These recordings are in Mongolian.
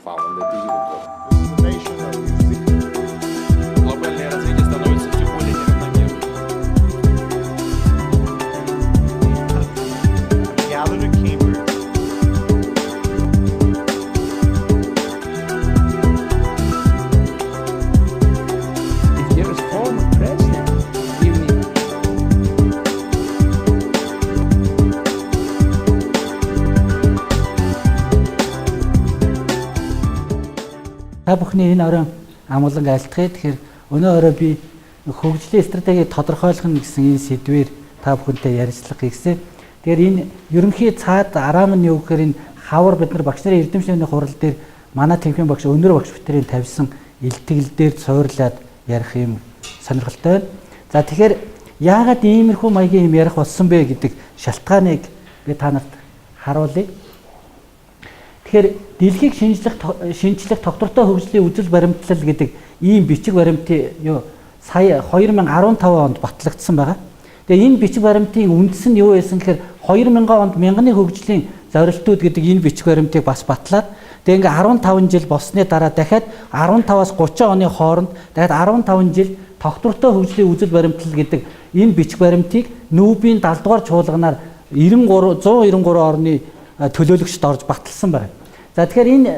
访问的第一个国。 The nation of New Zealand. Глобальное развитие становится все более неравномерным. Gathered at Cambridge. If there is former president, even if Та бүхний энэ оройн амгалан айлтгая. Тэгэхээр өнөө орой би хөгжлийн стратегийг тодорхойлох нь гэсэн энэ сэдвээр та бүхэнтэй ярилцлага хийсэн. Тэгэхээр энэ ерөнхий цаад араам нь юу гэхээр энэ хавар бид нар багш нарын эрдэм шинийн хурал дээр манай тэнхимийн багш өнөр багш бүтрийн тавьсан илтгэл дээр цуурлаад ярих юм сонирхолтой байна. За тэгэхээр яагаад иймэрхүү маягийн юм ярих болсон бэ гэдэг шалтгааныг би та нарт харуулъя. Тэгэхээр дэлхийг шинжлэх тогтвортой хөгжлийн үзэл баримтлал гэдэг ийм бичиг баримтын юу сая 2015 онд батлагдсан байгаа. Тэгээ энэ бичиг баримтын үндэс нь юу байсан гэхээр 2000 онд мянганы хөгжлийн зорилтууд гэдэг энэ бичиг баримтыг бас батлаад тэгээ ингээ 15 жил болсны дараа дахиад 15-аас 30 оны хооронд дахиад 15 жил тогтвортой хөгжлийн үзэл баримтлал гэдэг энэ бичиг баримтыг нүүбийн 70 дугаар чуулганаар 93 193 орны төлөөлөгчд орж баталсан байна. За тэгэхээр энэ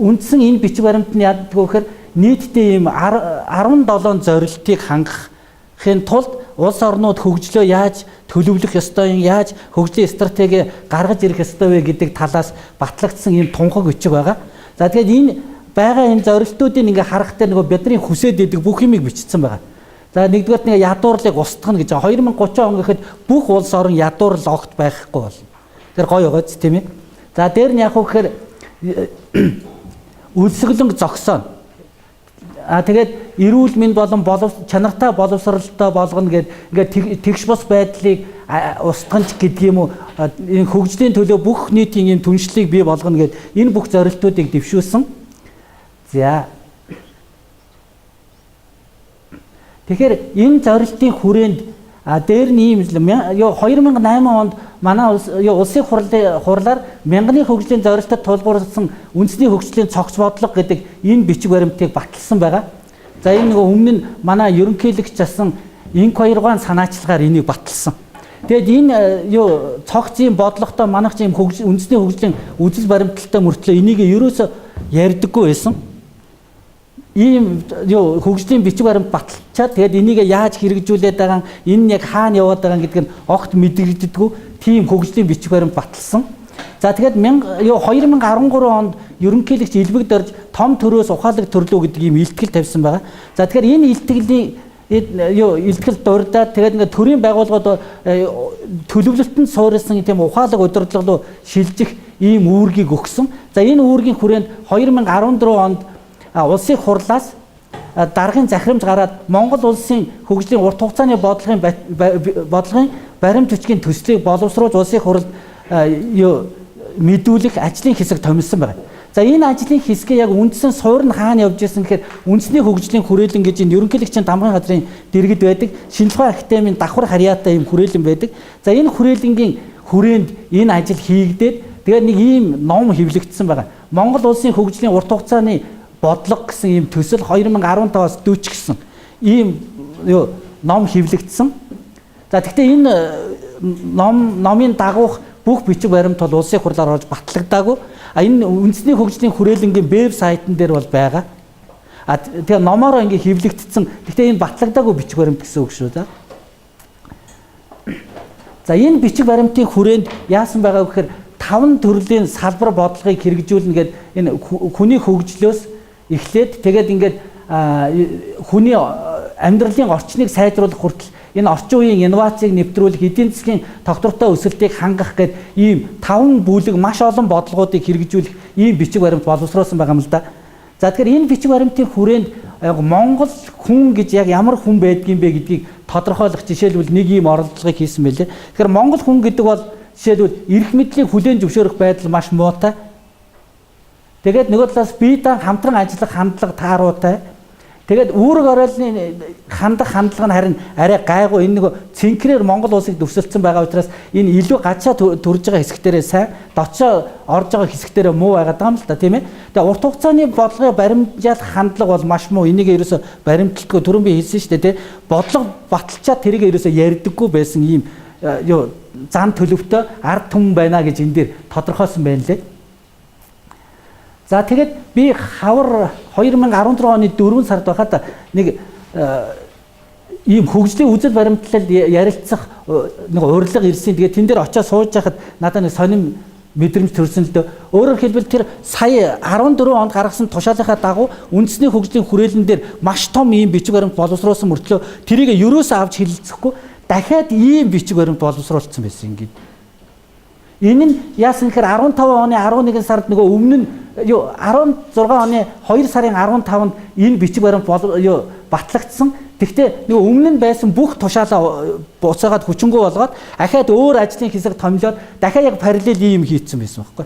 үндсэн энэ бичиг баримт нь яадаг вэ гэхээр нийтдээ ийм 17 зорилтыг хангахын тулд улс орнууд хөгжлөө яаж төлөвлөх ёстой юм, яаж хөгжлийн стратеги гаргаж ирэх ёстой вэ гэдэг талаас батлагдсан ийм тунхаг бичиг байгаа. За тэгэхээр энэ байгаа энэ зорилтуудыг ингээ харах дээр нөгөө бидний хүсээд идэг бүх юмыг бичсэн байгаа. За нэгдүгээрт нэг ядуурлыг устгах гэж 2030 он гэхэд бүх улс орон ядуурл огт байхгүй болно. Тэр гоё байгааз тийм ээ. За дээр нь яг уу гэхээр өлсгөлөнг зогсооно. А тэгээд эрүүл мэнд болон чанартай боловсралтай болгоно гэд ингээд тэгш бус байдлыг устгах гэдэг юм уу, энэ хөгжлийн төлөө бүх нийтийн ийм түншлэлийг бий болгоно гэд энэ бүх зорилтуудыг дэвшүүлсэн. За тэгэхээр энэ зорилтын хүрээнд дээр нь ийм 2008 онд манай улсын хурлаар мянганы хөгжлийн зорилтод тулгуурласан үндэсний хөгжлийн цогц бодлого гэдэг энэ бичиг баримтыг баталсан байгаа. За энэ нөгөө өмнө нь манай ерөнхийлөгч асан инк хоёргаан санаачлагаар энийг баталсан. Тэгээд энэ цогцын бодлоготой манайх ийм үндэсний хөгжлийн үзэл баримтлалтай мөртлөө энийг ерөөсөө ярьдаггүй байсан. Ийм хөгжлийн бичиг баримт баталчаад тэгээд энийг яаж хэрэгжүүлээд байгаа, энэ нь яг хаана яваад байгаа гэдг нь огт мэдэгддэггүй тийм хөгжлийн бичиг баримт баталсан. За тэгээд 2013 онд ерөнхийлөгч Илбэг дорж том төрөөс ухаалаг төрлөө гэдэг ийм илтгэл тавьсан байгаа. За тэгэхээр энэ илтгэлийн илтгэл дурдаад тэгээд ингээд төрийн байгууллагууд төлөвлөлтөнд суурилсан тийм ухаалаг удирдлага руу шилжих ийм үүргийг өгсөн. За энэ үүргийн хүрээнд 2014 онд улсын хурлаас даргын захирамж гараад Монгол улсын хөгжлийн урт хугацааны бодлогын баримт бичгийн төслийг боловсруулж улсын хурлд мэдүүлэх ажлын хэсэг томилсон байна. За энэ ажлын хэсгээ яг үндсэн суурь нь хаана явж исэн гэхээр үндэсний хөгжлийн хүрээлэн гэж энэ ерөнхийлөгчийн дамгын газрын дэргэд байдаг шинжлэх ухааны академийн давхар харьяатай ийм хүрээлэн байдаг. За энэ хүрээлэнгийн хүрээнд энэ ажил хийгдээд тэгээд нэг ийм ном хэвлэгдсэн байгаа. Монгол улсын хөгжлийн урт хугацааны бодлого гэсэн ийм төсөл 2015-аас 40 гэсэн ийм ном хэвлэгдсэн. За гэхдээ энэ номын дагуух бүх бичиг баримт бол улсын хурлаар орж батлагдаагүй. А энэ үндэсний хөгжлийн хүрээлэнгийн веб сайтн дээр бол байгаа. А тэгээ номоороо ингээ хэвлэгдсэн. Гэхдээ энэ батлагдаагүй бичиг баримт гэсэн үг шүү дээ. За энэ бичиг баримтын хүрээнд яасан байгаа вэ гэхээр 5 төрлийн салбар бодлогыг хэрэгжүүлнэ гэд энэ хүний хөгжлөөс эхлээд тэгээд ингээд хүний амьдралын орчныг сайжруулах хүртэл энэ орчин үеийн инновацийг нэвтрүүлэх, эдийн засгийн тогтвортой өсөлтийг хангах гэд ийм 5 бүлэг маш олон бодлогоодыг хэрэгжүүлэх ийм бичиг баримт боловсруулсан байгаа юм л да. За тэгэхээр энэ бичиг баримтын хүрээнд Монгол хүн гэж яг ямар хүн байдгийм бэ гэдгийг тодорхойлох жишээлбэл нэг ийм оролдлогыг хийсэн байлээ. Тэгэхээр Монгол хүн гэдэг бол жишээлбэл эрх мэдлийг хүлээн зөвшөөрөх байдал маш муутай. Тэгээд нөгөө талаас бие даан хамтран ажиллах хандлага тааруутай. Тэгээд үүрэг оройлны хандах хандлага нь харин арай гайгүй. Энэ нөгөө цэнхрээр Монгол улсыг дүрсэлсэн байгаа учраас энэ илүү гачаа төрж байгаа хэсэгтэрээ сайн, дочоо орж байгаа хэсэгтэрээ муу байгаад байгаа юм л да, тийм ээ. Тэгээд урт хугацааны бодлогын баримжаалах хандлага бол маш муу. Энийг ерөөсө баримталтгүй. Түрүүн би хэлсэн шүү дээ, тийм. Бодлого баталчаад тэрийг ерөөсө ярьдаггүй байсан ийм юу зан төлөвтэй ард түмэн байна гэж энэ дээр тодорхойлсон байна лээ. За тэгээд би хавар 2016 оны 4 сард байхад нэг ийм хөгжлийн үзэл баримтлал ярилцах нэг урилга ирсэн. Тэгээд тэн дээр очиж сууж байхад надад нэг сонин мэдрэмж төрсөн л дөө. Өөрөөр хэлбэл тэр сая 14 онд гаргасан тушаалынхаа дагуу үндэсний хөгжлийн хүрээлэн дээр маш том ийм бичиг баримт боловсруулсан мөртлөө тэрийг ерөөсөө авч хэлэлцэхгүй дахиад ийм бичиг баримт боловсруулсан байсан ингээд. Энэ нь яасан гэхээр 15 оны 11 сард нөгөө өмнө нь юу 16 оны 2 сарын 15-нд энэ бичиг баримт юу батлагдсан. Тэгвэл нөгөө өмнө нь байсан бүх тушаалаа буцаагаад хүчингү болгоод ахаад өөр ажлын хэсэг томилоод дахиад яг параллел ийм хийцэн байсан байхгүй.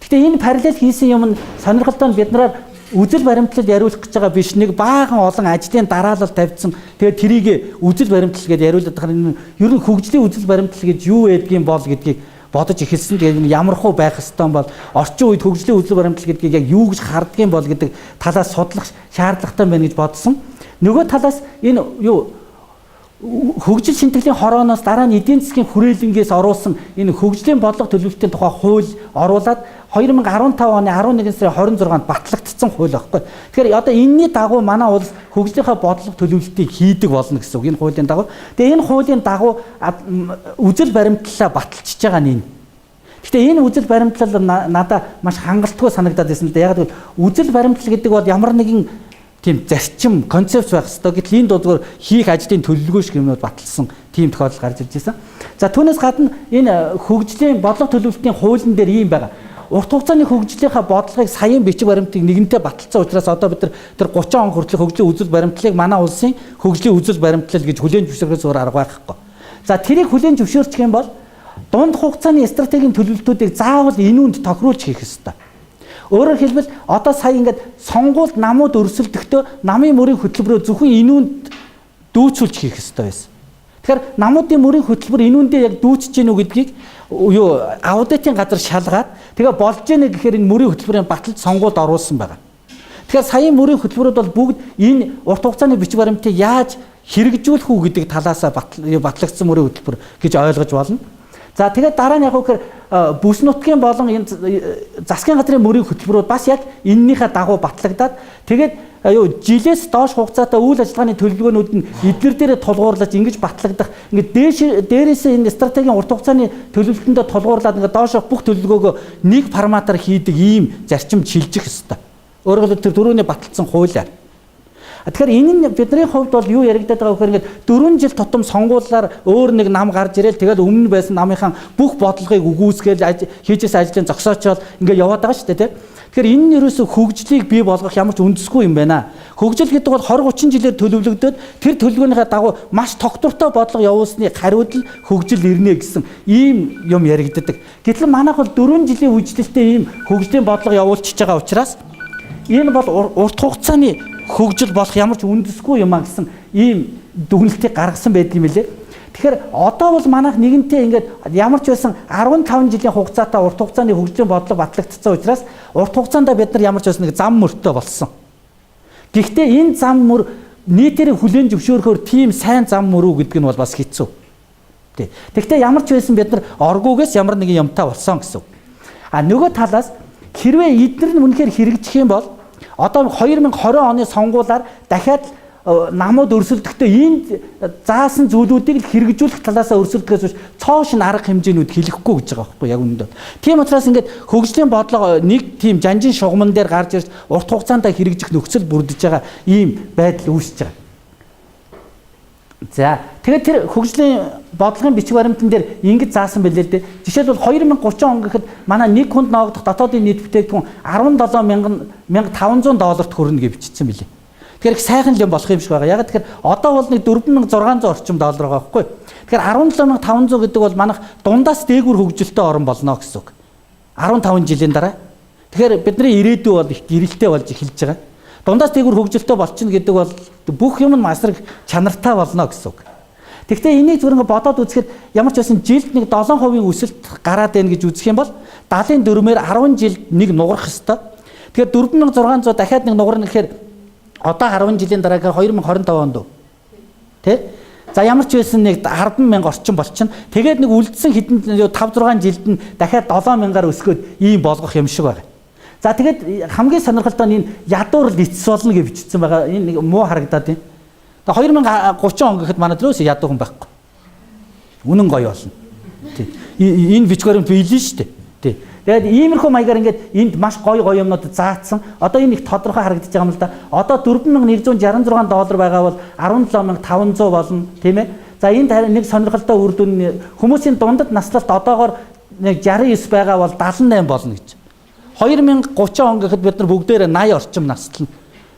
Гэхдээ энэ параллел хийсэн юм нь сонирхолтой нь бид нараар үзэл баримтлал яриулах гэж байгаа биш, нэг баахан олон ажлын дараалал тавьдсан. Тэгээд тэрийг үзэл баримтлал гэдээ яриулаад байгаа нь ер нь хөгжлийн үзэл баримтлал гэж юу байдгийг бол гэдгийг бодож эхэлсэн. Тэгээд ямар хуу байх ёстой бол орчин үед хөгжлийн үзэл баримтлал гэдгийг яг юу гэж харддаг юм бол гэдэг талаас судлах шаардлагатай байна гэж бодсон. Нөгөө талаас энэ юу хөгжил шинтгэлийн хорооноос дараа нь эдийн засгийн хүрээлэнгээс оруулсан энэ хөгжлийн бодлого төлөвлөлтийн тухай хууль оруулаад 2015 оны 11 сарын 26-нд батлагдсан хууль байхгүй. Тэгэхээр одоо энэний дагуу манай улс хөгжлийнхаа бодлого төлөвлөлтийг хийдэг болно гэсэн үг энэ хуулийн дагуу. Тэгээ энэ хуулийн дагуу үзэл баримтлалаа баталчихж байгаа нь энэ. Гэхдээ энэ үзэл баримтлал надад маш хангалтгүй санагдаад байсан л да. Яг гэвэл үзэл баримтлал гэдэг бол ямар нэгэн тийм зарчим концепц байх ёстой. Гэтэл энэ дуудгаар хийх ажлын төлөвлөгөө шиг юмнууд баталсан тийм тохиолдол гарч ирж байсан. За түүнээс гадна энэ хөгжлийн бодлого төлөвлөлтийн хуулийн дээр ийм байгаа. Урт хугацааны хөгжлийнхаа бодлогыг саяын бичиг баримтыг нэгэнтээ баталсан учраас одоо бид тэр 30 он хүртэлх хөгжлийн үзэл баримтлалыг манай улсын хөгжлийн үзэл баримтлал гэж хүлээн зөвшөөрөхөөс өөр арга байхгүй. За тэрийг хүлээн зөвшөөрчих юм бол дунд хугацааны стратегийн төлөвлөлтүүдийг заавал энүүнд тохируулж хийх ёстой. Өөрөөр хэлбэл одоо сая ингээд сонгуульд намууд өрсөлдөхдөө намын мөрийн хөтөлбөрөө зөвхөн энүүнд дүүцүүлж хийх ёстой байсан. Тэгэхээр намуудын мөрийн хөтөлбөр энүүндээ яг дүүцэж гинүү гэдгийг юу аудитын газар шалгаад тэгээ болж гинэ гэхээр энэ мөрийн хөтөлбөрийн баталж сонгуульд оруулсан байгаа. Тэгэхээр саяын мөрийн хөтөлбөрүүд бол бүгд энэ урт хугацааны бичиг баримтыг яаж хэрэгжүүлэх үү гэдэг талаасаа батлагдсан мөрийн хөтөлбөр гэж ойлгож болно. За тэгээд дараа нь яг үхээр бүс нутгийн болон энэ засгийн газрын мөрийн хөтөлбөрүүд бас яг эннийхээ дагуу батлагдаад тэгээд юу жилээс доош хугацаатай үйл ажиллагааны төлөвлөгөөнүүд нь эднэр дээрээ тулгуурлаж ингэж батлагдах, ингээд дээш дээрээсээ энэ стратегийн урт хугацааны төлөвлөлтөндөө тулгуурлаад ингээд доошоо бүх төлөвлөгөөгөө нэг форматаар хийдэг ийм зарчим шилжих ёстой. Өөрөөр хэлбэл тэр дөрөвний баталсан хуулиар. Тэгэхээр энэ нь бидний хувьд бол юу яригадаад байгаа вэ гэхээр ингээд 4 жил тутам сонгуулиар өөр нэг нам гарч ирээл тэгэл өмнө байсан намынхаа бүх бодлогыг үгүйсгээл хийжсэн ажлын зогсоочоол ингээд яваад байгаа шүү дээ, тийм. Тэгэхээр энэ нь ерөөсөө хөгжлийг бий болгох ямар ч үндэсгүй юм байна. Хөгжил гэдэг бол 20 30 жилээр төлөвлөгдөөд тэр төлөвлөгөөнийхөө дагуу маш тогтвортой бодлого явуулсны хариуд л хөгжил ирнэ гэсэн ийм юм яригддаг. Гэтэл манайх бол 4 жилийн үжилттэй ийм хөгжлийн бодлого явуулчихж байгаа учраас энэ бол урт хугацааны хөгжил болох ямар ч үндэсгүй юм а гэсэн ийм дүгнэлтийг гаргасан байдаг юм лээ. Тэгэхээр одоо бол манайх нэгэнтээ ингээд ямар ч байсан 15 жилийн хугацаатай урт хугацааны хөгжлийн бодлого батлагдсан учраас урт хугацаанд бид нар ямар ч байсан нэг зам мөртөө болсон. Гэхдээ энэ зам мөр нийтээр хүлээн зөвшөөрөхөөр тийм сайн зам мөр үү гэдэг нь бол бас хэцүү. Тий. Гэхдээ ямар ч байсан бид нар оргуугээс ямар нэгэн юмтай болсон гэсэн. А нөгөө талаас хэрвээ эдгээр нь үнэхээр хэрэгжих юм бол одоо 2020 оны сонгуулиар дахиад намууд өрсөлдөхдөө энэ заасан зүйлүүдийг л хэрэгжүүлэх талаасаа өрсөлдөхөөс биш цоо шин арга хэмжээнүүд хэлэхгүй гэж байгаа байхгүй яг үүндээ. Тийм учраас ингээд хөгжлийн бодлого нэг тийм жанжин шугамн дээр гарч ирж урт хугацаанд хэрэгжих нөхцөл бүрдэж байгаа ийм байдал үүсэж байгаа. За тэгээд тэр хөгжлийн бодлогын бичиг баримтан дээр ингэж заасан байлээ л дээ. Жишээлбэл 2030 он гэхэд манай нэг хүнд ноогдох дотоодын нийт бүтээгдэхүүн 17,500 долларт хүрнэ гэж бичсэн билээ. Тэгэхээр их сайхан юм болох юм шиг байгаа. Яг тэгэхээр одоо бол нэг 4,600 орчим доллар байгаа байхгүй. Тэгэхээр 17,500 гэдэг бол манайх дундаас дээгүүр хөгжилтэй орн болно гэсэн үг. 15 жилийн дараа. Тэгэхээр бидний ирээдүй бол их гэрэлтэй болж эхэлж байгаа. Дундаас дээгүүр хөгжилтэй болчихно гэдэг бол бүх юм нь масраг чанартай болно гэсэн үг. Гэхдээ энийг зүгээр ингээ бодоод үзэхэд ямар ч байсан жилд нэг 7% өсөлт гараад байна гэж үзэх юм бол 74-ээр 10 жилд нэг нугарах ёстой. Тэгэхээр 4600 дахиад нэг нугарна гэхээр одоо 10 жилийн дараа гэхээр 2025 онд үү? Тэ? За ямар ч байсан нэг 10,000 орчим болчихно. Тэгээд нэг үлдсэн хэдэн 5 6 жилд нь дахиад 7,000-аар өсгөөд ийм болгох юм шиг байна. За тэгээд хамгийн сонирхолтой нь энэ ядуур эцэс болно гэж бичсэн байгаа. Энэ нэг муу харагдаад байна. 2030 он гэхэд манай дөрөөс ядуу хүн байхгүй. Үнэн гоё болно. Тий. Энэ бичгээр нь биелэн шүү дээ. Тий. Тэгээд иймэрхүү маягаар ингээд энд маш гоё гоё юмнууд заацсан. Одоо энэ их тодорхой харагдаж байгаа юм л да. Одоо 4166 доллар байгаа бол 17500 болно, тийм ээ. За энд нэг сонирхолтой үр дүн хүмүүсийн дундад наслалт одоогоор нэг 69 байгаа бол 78 болно гэж. 2030 он гэхэд бид нар бүгдээрээ 80 орчим наслана.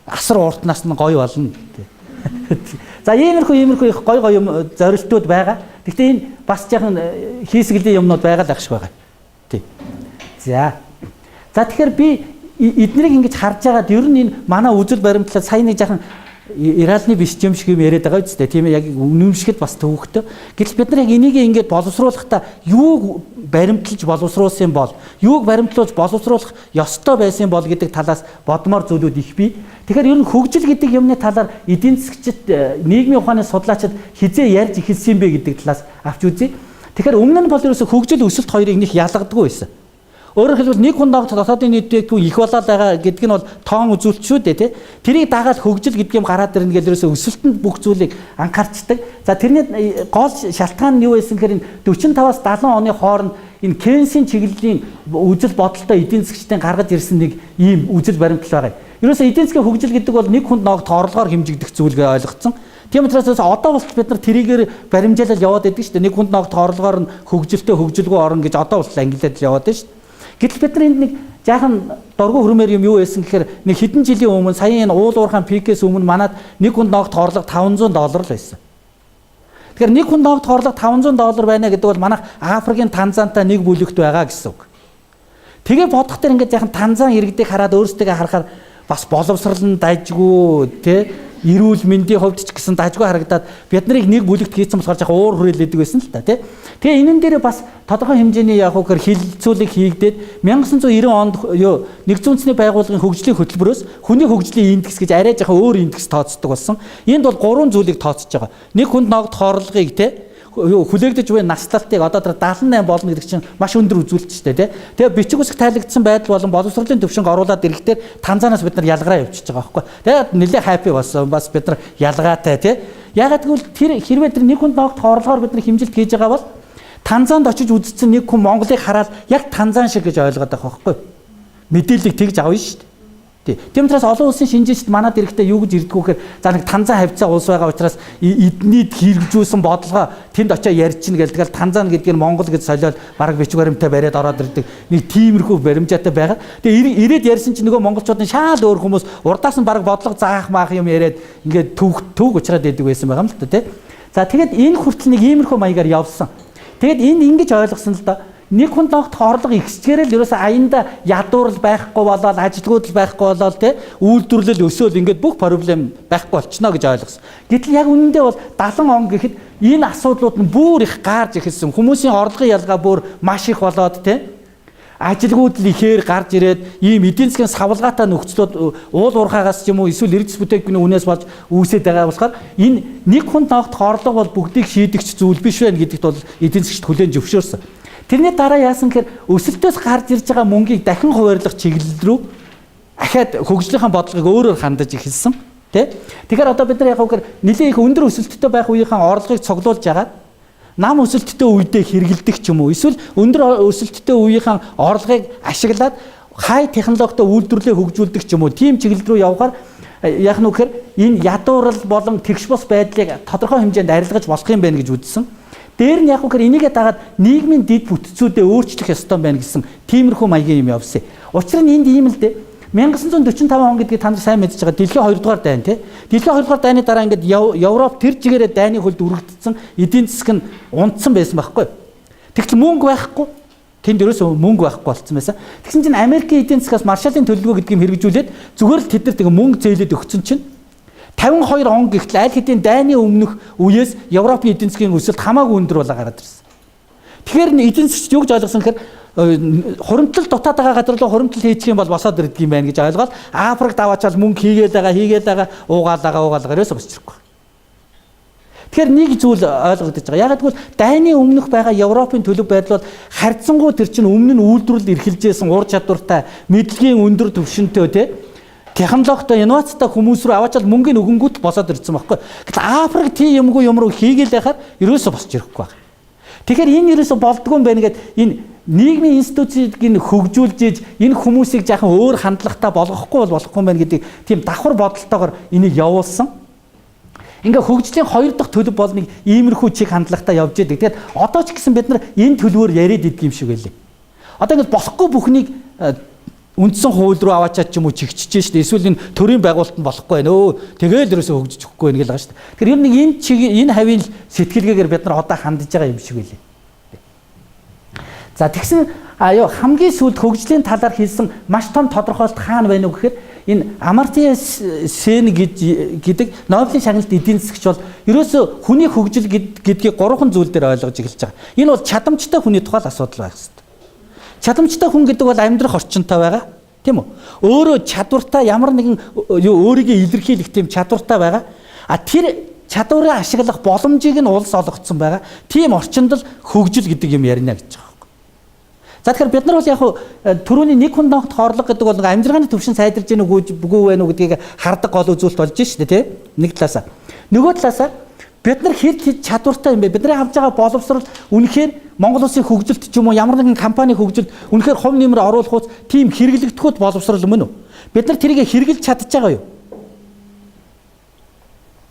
Асар урт нас нь гоё болно. За иймэрхүү их гоё гоё юм зорилтууд байгаа. Гэхдээ энэ бас жаахан хийсгэлийн юмнууд байгаа л ах шиг байгаа. Тий. За. За тэгэхээр би эднийг ингэж харж байгаад ер нь энэ манай үзэл баримтлал сая нэг жаахан Иралны биш юм шиг юм яриад байгаа үстэй, тийм ээ, яг үнэмшихэд бас төвөгтэй. Гэтэл бид нар яг энийг ингэж боловсруулахдаа юуг баримталж боловсруулсан юм бол, юуг баримтлуулж боловсруулах ёстой байсан бол гэдэг талаас бодмоор зүйлүүд их бий. Тэгэхээр ер нь хөгжил гэдэг юмны талаар эдийн засгчид, нийгмийн ухааны судлаачид хизээ ярьж эхэлсэн юм бэ гэдэг талаас авч үзье. Тэгэхээр өмнө нь бол ерөөсө хөгжил өсөлт хоёрыг нэг ялгадаггүй байсан. Өөрөөр хэлбэл нэг хүн догт дотоодын нийт бүтээгдэхүүн их болоод байгаа гэдэг нь бол тоон үзүүлэлт шүү дээ, тий. Тэрийг дагаад хөгжил гэдэг юм гараад ирнэ гэж ерөөсөө өсөлтөнд бүх зүйлийг анхаарчдаг. За тэрний гол шалтгаан нь юу байсан гэхээр энэ 45-аас 70 оны хооронд энэ Кейнсийн чиглэлийн үзэл бодолтой эдийн засгчдын гаргаж ирсэн нэг ийм үзэл баримтлал байгаа. Ерөөсөө эдийн засгийн хөгжил гэдэг бол нэг хүнд ногт орлогоор хэмжигдэх зүйл гэж ойлгоцсон. Тийм учраас одоо болтол бид нар тэрийгээр баримжаалал яваад байдаг шүү дээ. Нэг хүнд ногт орлогоор нь хөгжилтэй хөгжилгүй орно гэж одоо болтол ангилаад яваад байна шүү дээ. Гэтэл бид нар энд нэг жаахан дургу хөрмээр юм юу байсан гэхээр нэг хэдэн жилийн өмнө сая энэ уул уурхаан пикээс өмнө манад нэг хүнд ногт орлого 500 доллар л байсан. Тэгэхээр нэг хүнд ногт орлого 500 доллар байна гэдэг бол манайх Африкийн Танзантай нэг бүлэгт байгаа гэсэн үг. Тэгээ бодох дээр ингээд жаахан Танзан иргэдийг хараад өөрсдөө харахаар бас боловсрал нь дажгүй, тэ, эрүүл мэндийн хувьд ч гэсэн дажгүй харагдаад бид нарыг нэг бүлэгт хийцэн болохоор жаахан уур хүрээлэдэг байсан л та, тий. Тэгээ энэн дээр бас тодорхой хэмжээний яг үгээр хилцүүлэг хийгдээд 1990 онд юу нэгдсэн үндэсний байгууллагын хөгжлийн хөтөлбөрөөс хүний хөгжлийн индекс гэж арай жаахан өөр индекс тооцдог болсон. Энд бол гурван зүйлийг тооцож байгаа. Нэг хүнд ногдох орлогыг, тий, хүлээгдэж буй наслалтыг одоо тэр 78 болно гэдэг чинь маш өндөр үзүүлэлт шүү дээ, тий. Тэгээ бичиг үсэг тайлагдсан байдал болон боловсролын төвшинг оруулаад ирэхдээ Танзанаас бид нар ялгараа явчихж байгаа байхгүй. Тэгээд нэлээ happy болсон бас бид нар ялгаатай, тий. Ягаад гэвэл тэр хэрвээ тэр нэг хүнд ногдох орлогоор бид нар хэмжилт хийж байгаа бол Танзанд очиж үзсэн нэг хүн Монголыг хараад яг Танзан шиг гэж ойлгоод байгаа байхгүй. Мэдээллийг тэгж авна шүү дээ. Тийм учраас олон улсын шинжээчд манад ирэхдээ юу гэж ирдгүү гэхээр за нэг Танзан хавцаа улс байгаа учраас эднийд хэрэгжүүлсэн бодлогоо тэнд очиж ярьчихна гэл тэгэл Танзан гэдгийг Монгол гэж солиод бараг бичиг баримтаа бариад ороод ирдэг нэг тиймэрхүү баримжаатай байгаа. Тэгээ ирээд ярьсан чинь нөгөө монголчууд нь шаал өөр хүмүүс урдаас нь бараг бодлого заах маах юм яриад ингээд төг учраад идэг байсан байгаа юм л та, тий. За тэгээд энэ хүртэл нэг иймэрхүү маягаар явсан. Тэгээд энэ ингэж ойлгосон л да. Нэг хүн ногдох орлого ихсчгээрэл ерөөсөө аянда ядуурл байхгүй болоод ажилгүйдэл байхгүй болоод, тий, үйлдвэрлэл өсөөл ингээд бүх проблем байхгүй болчихно гэж ойлгосон. Гэтэл яг үнэндээ бол 70 он гэхэд энэ асуудлууд нь бүр их гаарж эхэлсэн. Хүмүүсийн орлогын ялгаа бүр маш их болоод, тий, ажилгүйдэл ихээр гарч ирээд ийм эдийн засгийн савлгаатай нөхцлүүд уул уурхаагаас ч юм уу эсвэл эрдэс бүтээгдэхүүний үнээс болж үүсээд байгаа болохоор энэ нэг хүн ногдох орлого бол бүгдийг шийдэгч зүйл биш байна гэдэгт бол эдийн засгчид хүлээн зөвшөөрсөн. Тэрний дараа яасан гэхээр өсөлтөөс гарч ирж байгаа мөнгийг дахин хуваарлах чиглэл рүү ахаад хөгжлийнхаа бодлогыг өөрөөр хандаж эхэлсэн. Тэ? Тэгэхээр одоо бид нар яг үгээр нэлээд их өндөр өсөлттэй байх үеийнхээ орлогыг цуглуулж агаад нам өсөлттэй үедээ хэрэгэлдэх ч юм уу эсвэл өндөр өсөлттэй үеийнхээ орлогыг ашиглаад хай технологитой үйлдвэрлэлээ хөгжүүлдэг ч юм уу тийм чиглэл рүү явахаар яг нь үгээр энэ ядуурл болон тэгш бус байдлыг тодорхой хэмжээнд арилгаж болох юм байна гэж үзсэн. Дээр нь яг үгээр энийгээ дагаад нийгмийн дэд бүтцүүдээ өөрчлөх ёстой байна гэсэн тиймэрхүү маягийн юм явсан. Учир нь энд ийм л дээ. 1945 он гэдгийг та нар сайн мэдж байгаа. Дэлхийн 2 дугаар дайн, тий. Дэлхийн 2 дугаар дайны дараа ингээд Европ тэр чигээрээ дайны хөлд үргэлжлэсэн, эдийн засаг нь унтсан байсан байхгүй. Тэгтэл мөнгө байхгүй. Тэнд ерөөсөө мөнгө байхгүй болцсон байсан. Тэгсэн чинь Америкийн эдийн засгаас Маршаллын төлөвлөгөө гэдэг юм хэрэгжүүлээд зүгээр л тэд нар тэгээ мөнгө зээлээд өгсөн чинь 52 он гэхтэл аль хэдийн дайны өмнөх үеэс Европын эдийн засгийн өсөлт хамаагүй өндөр болоо гараад ирсэн. Тэгэхээр эдийн засгч юу гэж ойлгосон гэхээр хуримтлал дутаад байгаа газар руу хуримтлал хийчих юм бол босоод ирдэг юм байна гэж ойлгоод Африкт аваачаал мөнгө хийгээл байгаа, уугаал байгаа, ерөөсөө босч ирэхгүй. Тэгэхээр нэг зүйл ойлгогдож байгаа. Яг гэвэл дайны өмнөх байгаа Европын төлөв байдал бол харьцангуй тэр чинь өмнө нь үйлдвэрлэл эрхэлжсэн ур чадвартай, мэдлэгийн өндөр түвшинтэй те технологитой, инновацтай хүмүүс рүү аваачаал мөнгөний өгөнгүүт босоод ирсэн байхгүй. Гэтэл Африк тийм юмгүй юм руу хийгээл байхаар ерөөсөө босч ирэхгүй байна. Тэгэхээр энэ ерөөсөө болдгоо юм байна гэд энэ нийгмийн институцийг нь хөгжүүлж иж энэ хүмүүсийг жаахан өөр хандлагатай болгохгүй бол болохгүй юм байна гэдэг тийм давхар бодолтойгоор энийг явуулсан. Ингээ хөгжлийн хоёр дахь төлөв бол нэг иймэрхүү чиг хандлагатай явж идэг. Тэгэхээр одоо ч гэсэн бид нар энэ төлөвөөр яриад идэг юм шиг байлээ. Одоо ингэ болохгүй бүхнийг үндсэн хууль руу аваачаад ч юм уу чигчиж шээ. Эсвэл энэ төрийн байгуулалт нь болохгүй байна. Тэгээл ерөөсөө хөгжиж өгөхгүй байна гэл байгаа шүү дээ. Тэгэхээр ер нь энэ чиг энэ хавийн сэтгэлгээгээр бид нар одоо хандж байгаа юм шиг байлээ. За тэгсэн хамгийн сүүлд хөгжлийн талаар хэлсэн маш том тодорхойлолт хаана байна уу гэхээр энэ Амартия Сен гэдэг Нобелийн шагналт эдийн засгч бол ерөөсөө хүний хөгжил гэдгийг гурван зүйл дээр ойлгож эхэлж байгаа. Энэ бол чадамжтай хүний тухай асуудал байх хэрэгтэй. Чадамжтай хүн гэдэг бол амьдрах орчинтой байгаа. Тийм үү? Өөрөө чадвартай ямар нэгэн өөрийгөө илэрхийлэх тийм чадвартай байгаа. А тэр чадварыг ашиглах боломжийг нь улс олгоцсон байгаа. Тийм орчинд л хөгжил гэдэг юм ярина гэж байгаа. За тэгэхээр бид нар бол яг түрүүний нэг хүн донхот хорлого гэдэг бол амьжиргааны төвшин сайдарж гэнэ үгүй вэ нү гэдгийг хардаг гол үзүүлэлт болж шээ тий. Нэг талаасаа. Нөгөө талаасаа бид нар хэр чадвартай юм бэ? Бидний авж байгаа боловсрол үнэхээр Монгол улсын хөгжилт ч юм уу ямар нэгэн компани хөгжилт үнэхээр хувь нэмэр оруулах уус тийм хэрэглэгдэхүүт боловсрол мөн үү? Бид нар тэрийг хэрэглэж чадж байгаа юу?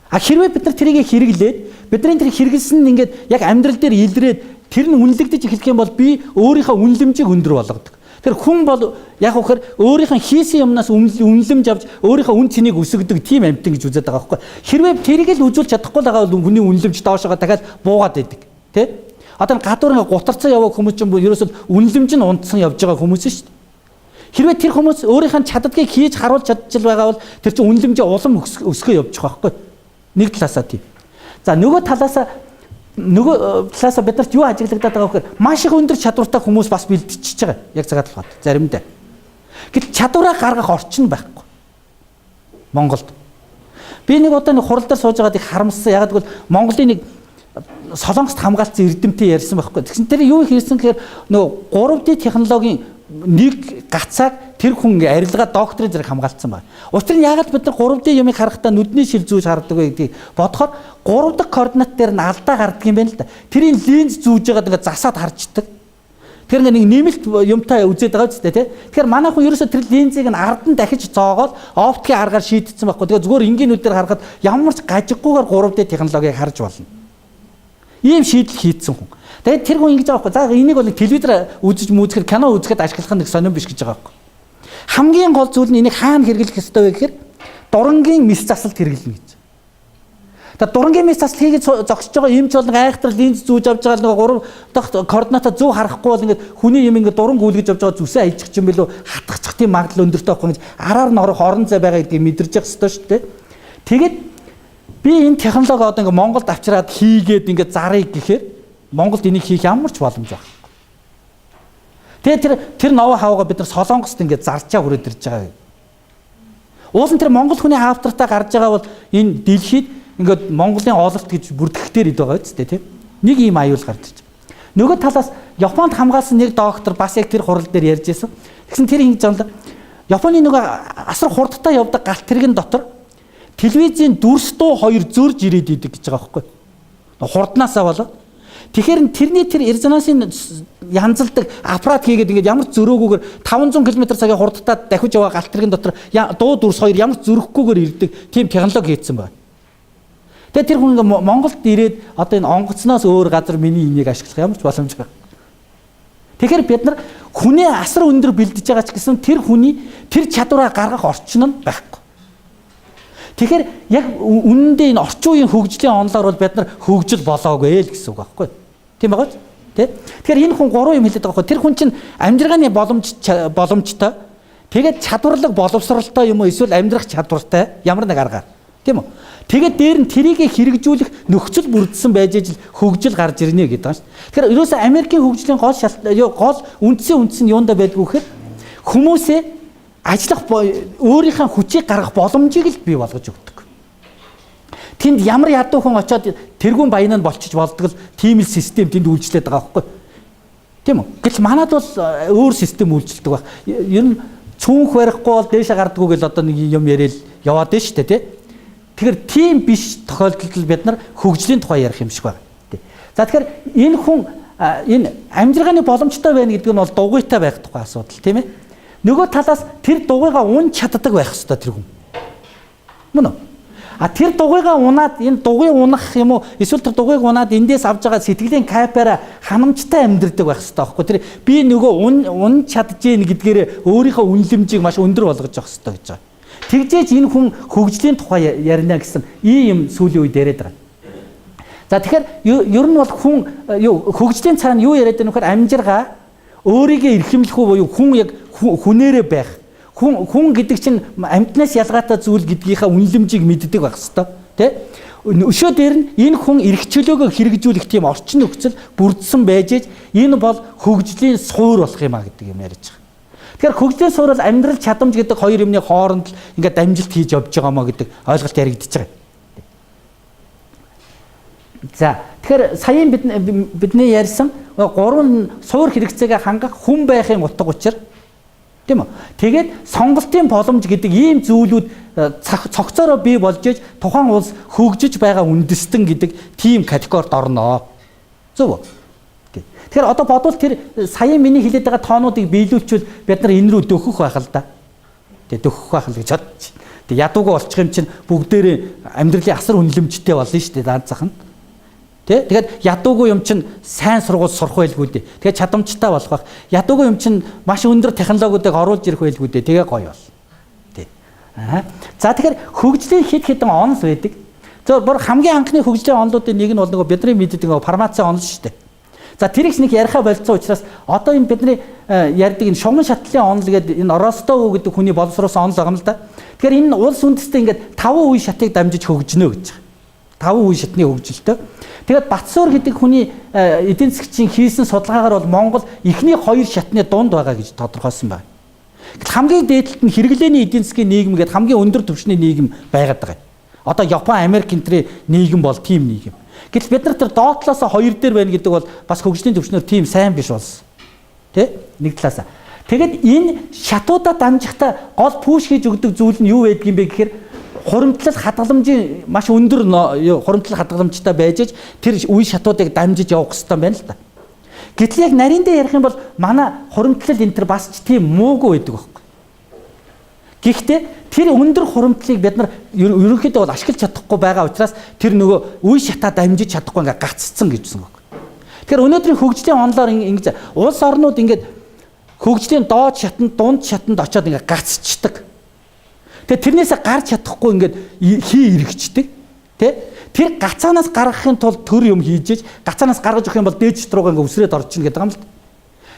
А хэрвээ бид нар тэрийг хэрэглээд бидний тэр хэрэглэсэн нь ингээд яг амьдрал дээр илрээд тэр нь үнэлэгдэж эхлэх юм бол би өөрийнхөө үнэлэмжийг өндөр болгодог. Тэр хүн бол яг үхээр өөрийнхөө хийсэн юмнаас үнэлэмж авч өөрийнхөө үн цэнийг өсгөдөг тийм амьтан гэж үзээд байгаа байхгүй. Хэрвээ тэрийг л үзүүлж чадахгүй л байгаа бол хүний үнэлэмж доошогоо дахиад буугаад байдаг. Тэ? Одоо гадуур ингээ гутарцсан яваа хүмүүс ч юм ерөөсөө үнэлэмж нь унтсан явж байгаа хүмүүс шүү дээ. Хэрвээ тэр хүмүүс өөрийнхөө чаддгийг хийж харуулж чадчихл байгаа бол тэр чинь үнэлэмжээ улам өсгөө явж байгаа байхгүй. Нэг талаасаа тийм. За нөгөө талаасаа бид нарт юу ажиглагдаад байгаа вэ гэхээр маш их өндөр чадвартай хүмүүс бас бэлтчихэж байгаа. Яг цагаат толгойд заримдаа. Гэтэл чадвараа гаргах орчин байхгүй. Монголд. Би нэг удаа нэг хурал дээр сууж байгаад их харамссан. Яг гэвэл Монголын нэг Солонгост хамгаалсан эрдэмтэн ярьсан байхгүй. Тэгсэн тэр юу хийсэн гэхээр нөгөө 3D технологийн нэг гацааг тэр хүн арилгаа докторын зэрэг хамгаалцсан байна. Учир нь яагаад бид нар 3D юмыг харахдаа нүдний шил зүүж хардаг вэ гэдгийг бодохоор 3 дахь координат дээр нь алдаа гардаг юм байна л да. Тэрийн линз зүүж байгаад ингээд засаад харждаг. Тэр нэг нэмэлт юмтай үзээд байгаа үстэй тий. Тэгэхээр манай хүн ерөөсөө тэр линзийг нь ард нь дахиж зоогоод оптикийн аргаар шийдсэн байхгүй. Тэгээ зүгээр энгийн нүдээр харахад ямар ч гажиггүйгээр 3D технологиг харж болно. Ийм шийдэл хийдсэн хүн. Тэгээд тэр хүн ингэж байгаа байхгүй. За энийг бол телевизээр үзэж мүзэхээр кино үзэхэд ашиглах нь нэг сонирн биш гэж байгаа байхгүй. Хамгийн гол зүйл нь энийг хаана хэрэглэх ёстой вэ гэхээр дурангийн мэс засалт хэрэглэнэ гэж. Тэгээд дурангийн мэс засалт хийгээд зогсож байгаа юм ч бол нэг айхтар линз зүүж авч байгаа нэг 3 дахь координатаа зөв харахгүй бол ингээд хүний юм ингээд дуран гүйлгэж авч байгаа зүсээ аялчих юм билүү хатгачих тийм магадлал өндөртэй байхгүй гэж араар нь орох орон зай байгаа гэдгийг мэдэрч явах ёстой шүү дээ. Тэгээд би энэ технологи одоо ингээд Монголд авчираад хийгээд ингээд зарыг гэхээр Монголд энийг хийх ямар ч боломж байхгүй. Тэгээд тэр ноу хавга бид нар Солонгост ингээд зарчаа хүрээд ирж байгаа. Уул нь тэр монгол хүний автортай гарч байгаа бол энэ дэлхийд ингээд Монголын ололт гэж бүртгэхтэр ид байгаа үстэй тийм. Нэг ийм аюул гарч ирж. Нөгөө талаас Японд хамгаалсан нэг доктор бас яг тэр хурал дээр ярьж байсан. Тэгсэн тэр ингэж юм л Японы нөгөө асар хурдтай явдаг галт тэрэгэн дотор телевизийн дүрс дуу хоёр зөрж ирээд идэг гэж байгаа байхгүй. Хурднаасаа болоод. Тэгэхээр тэрний тэр резонансын янзалдаг аппарат хийгээд ингээд ямар ч зөрөөгүйгээр 500 км цагийн хурдтай дахиж яваа галт тэрэгэн дотор дуу дүрс хоёр ямар ч зөрөхгүйгээр ирдэг тийм технологи хийцэн байна. Тэгээд тэр хүн ингээд Монголд ирээд одоо энэ онгоцноос өөр газар миний энийг ашиглах ямар ч боломж байхгүй. Тэгэхээр бид нар хүний асар өндөр бэлдэж байгаа ч гэсэн тэр хүний тэр чадвараа гаргах орчин нь байхгүй. Тэгэхээр яг үнэндээ энэ орчин үеийн хөгжлийн онолоор бол бид нар хөгжил болоогүй л гэсэн үг байхгүй. Тийм байгаа биз? Тэ? Тэгэхээр энэ хүн гурван юм хэлээд байгаа байхгүй. Тэр хүн чинь амжиргааны боломжтой. Тэгээд чадварлаг боловсралтай юм уу эсвэл амьдрах чадвартай ямар нэг аргаар. Тийм үү? Тэгээд дээр нь тэрийг хэрэгжүүлэх нөхцөл бүрдсэн байж ижил хөгжил гарч ирнэ гэдэг юм шүү. Тэгэхээр ерөөсөө Америкийн хөгжлийн гол гол үндсэн нь юунда байдгүй гэхээр хүмүүсээ ажиллах өөрийнхөө хүчийг гаргах боломжийг л бий болгож өгдөг. Тэнд ямар ядуу хүн очиод тэргүүн баян нь болчих болдог л тийм л систем тэнд үйлчлээд байгаа байхгүй. Тийм үү? Гэтэл манад бол өөр систем үйлчлдэг байх. Ер нь цүнх барихгүй бол дээшээ гардггүй гэл одоо нэг юм яриад яваад нь шүү дээ, тий? Тэгэхээр тийм биш тохиолдолд бид нар хөгжлийн тухай ярих юм шиг байна. За тэгэхээр энэ хүн энэ амжиргааны боломжтой байна гэдэг нь бол дугуйтай байх тухай асуудал, тийм ээ? Нөгөө талаас тэр дугуйгаа унж чаддаг байх ёстой тэр хүн. Мөн үү? А тэр дугуйгаа унаад энэ дугуй унах юм уу эсвэл тэр дугуйг унаад эндээс авж байгаа сэтгэлийн кайпаараа ханамжтай амьдрдаг байх ёстой байхгүй. Тэр би нөгөө унж чаджээ гэдгээр өөрийнхөө үнэлэмжийг маш өндөр болгож явах ёстой гэж байгаа. Тэгжээж энэ хүн хөгжлийн тухай ярина гэсэн ийм юм сүүлийн үед яриад байгаа. За тэгэхээр ер нь бол хүн хөгжлийн цаана юу яриад байгаа нөхөр амжиргаа өөрийгөө эрхэмлэх үү буюу хүн яг хүнээрээ байх. Хүн гэдэг чинь амьтнаас ялгаатай зүйл гэдгийнхаа үнэлэмжийг мэддэг байх ёстой, тэ? Өшөө дээр нь энэ хүн эрх чөлөөгөө хэрэгжүүлэх тийм орчин нөхцөл бүрдсэн байж ээж энэ бол хөгжлийн суур болох юм а гэдэг юм ярьж байгаа. Тэгэхээр хөгжлийн суур бол амьдрал чадамж гэдэг хоёр юмны хооронд л ингээд дамжилт хийж явж байгаа мó гэдэг ойлголт яригдчихэж байгаа. За тэгэхээр саяын бидний ярьсан гурван суур хэрэгцээгээ хангах хүн байхын утга учир, тийм үү? Тэгээд сонголтын боломж гэдэг ийм зүйлүүд цогцоороо бий болж иж тухайн улс хөгжиж байгаа үндэстэн гэдэг тийм категорид орно. Зөв үү? Тэгэхээр одоо бодвол тэр саяын миний хэлээд байгаа тоонуудыг биелүүлчихвэл бид нар энэ рүү дөхөх байх л да. Тэгээ дөхөх байх л гэж бодчих. Тэгээ ядуугүй болчих юм чинь бүгдээрээ амьдралын асар үнэлэмжтэй болно шүү дээ даанцах нь. Тэ? Тэгээд ядуугүй юм чинь сайн сургууль сурах байлгүй дээ. Тэгээд чадамжтай болох байх. Ядуугүй юм чинь маш өндөр технологиудыг оруулж ирэх байлгүй дээ. Тэгээ гоё бол. Тэ. Аа. За тэгэхээр хөгжлийн хэд хэдэн онол байдаг. За бүр хамгийн анхны хөгжлийн онолуудын нэг нь бол нөгөө бидний мэддэг нөгөө фармаци онол шүү дээ. За тэрийг нэг яриха болцсон учраас одоо энэ бидний ярьдаг энэ шугамн шатлалын онол гэдэг энэ Ростов гэдэг хүний боловсруулсан онол байгаа юм л да. Тэгэхээр энэ улс үндэстэн ингээд 5 үе шатыг дамжиж хөгжинө гэж байгаа. 5 үе шатны хөгжилтэй. Тэгээд Батсуур гэдэг хүний эдийн засгчийн хийсэн судалгаагаар бол Монгол эхний 2 шатны дунд байгаа гэж тодорхойлсон байна. Гэтэл хамгийн дээд талд нь хэрэглээний эдийн засгийн нийгэм гэдэг хамгийн өндөр түвшний нийгэм байгаад байгаа. Одоо Япон, Америк энтрийн нийгэм бол тийм нийгэм. Гэтэл бид нар тэр доод талаас 2 дээр байна гэдэг бол бас хөгжлийн түвшнээр тийм сайн биш болсон. Тэ? Нэг талаасаа. Тэгэд энэ шатуудаа дамжихдаа гол пүүш хийж өгдөг зүйл нь юу байдгийг бэ гэхээр хуримтлал хадгаламжийн маш өндөр хуримтлал хадгаламжтай байж аж тэр үе шатуудыг дамжиж явах хэрэгтэй байна л да. Гэтэл яг нарийн дээр ярих юм бол манай хуримтлал энэ төр бас ч тийм муугүй байдаг байхгүй. Гэхдээ тэр өндөр хуримтлалыг бид нар ерөнхийдөө бол ашиглаж чадахгүй байгаа учраас тэр нөгөө үе шатаа дамжиж чадахгүй ингээ гаццсан гэжсэн баг. Тэгэхээр өнөөдрийн хөгжлийн онолоор ингэж улс орнууд ингээд хөгжлийн доод шатанд, дунд шатанд очиод ингээ гацчдаг. Тэгээ тэрнээсээ гарч чадахгүй ингээд хий эргэждэг. Тэ? Тэр гацаанаас гаргахын тулд төр юм хийж иж гацаанаас гаргаж өгөх юм бол дээд шат руугаа ингээ үсрээд орчихно гэдэг юм л.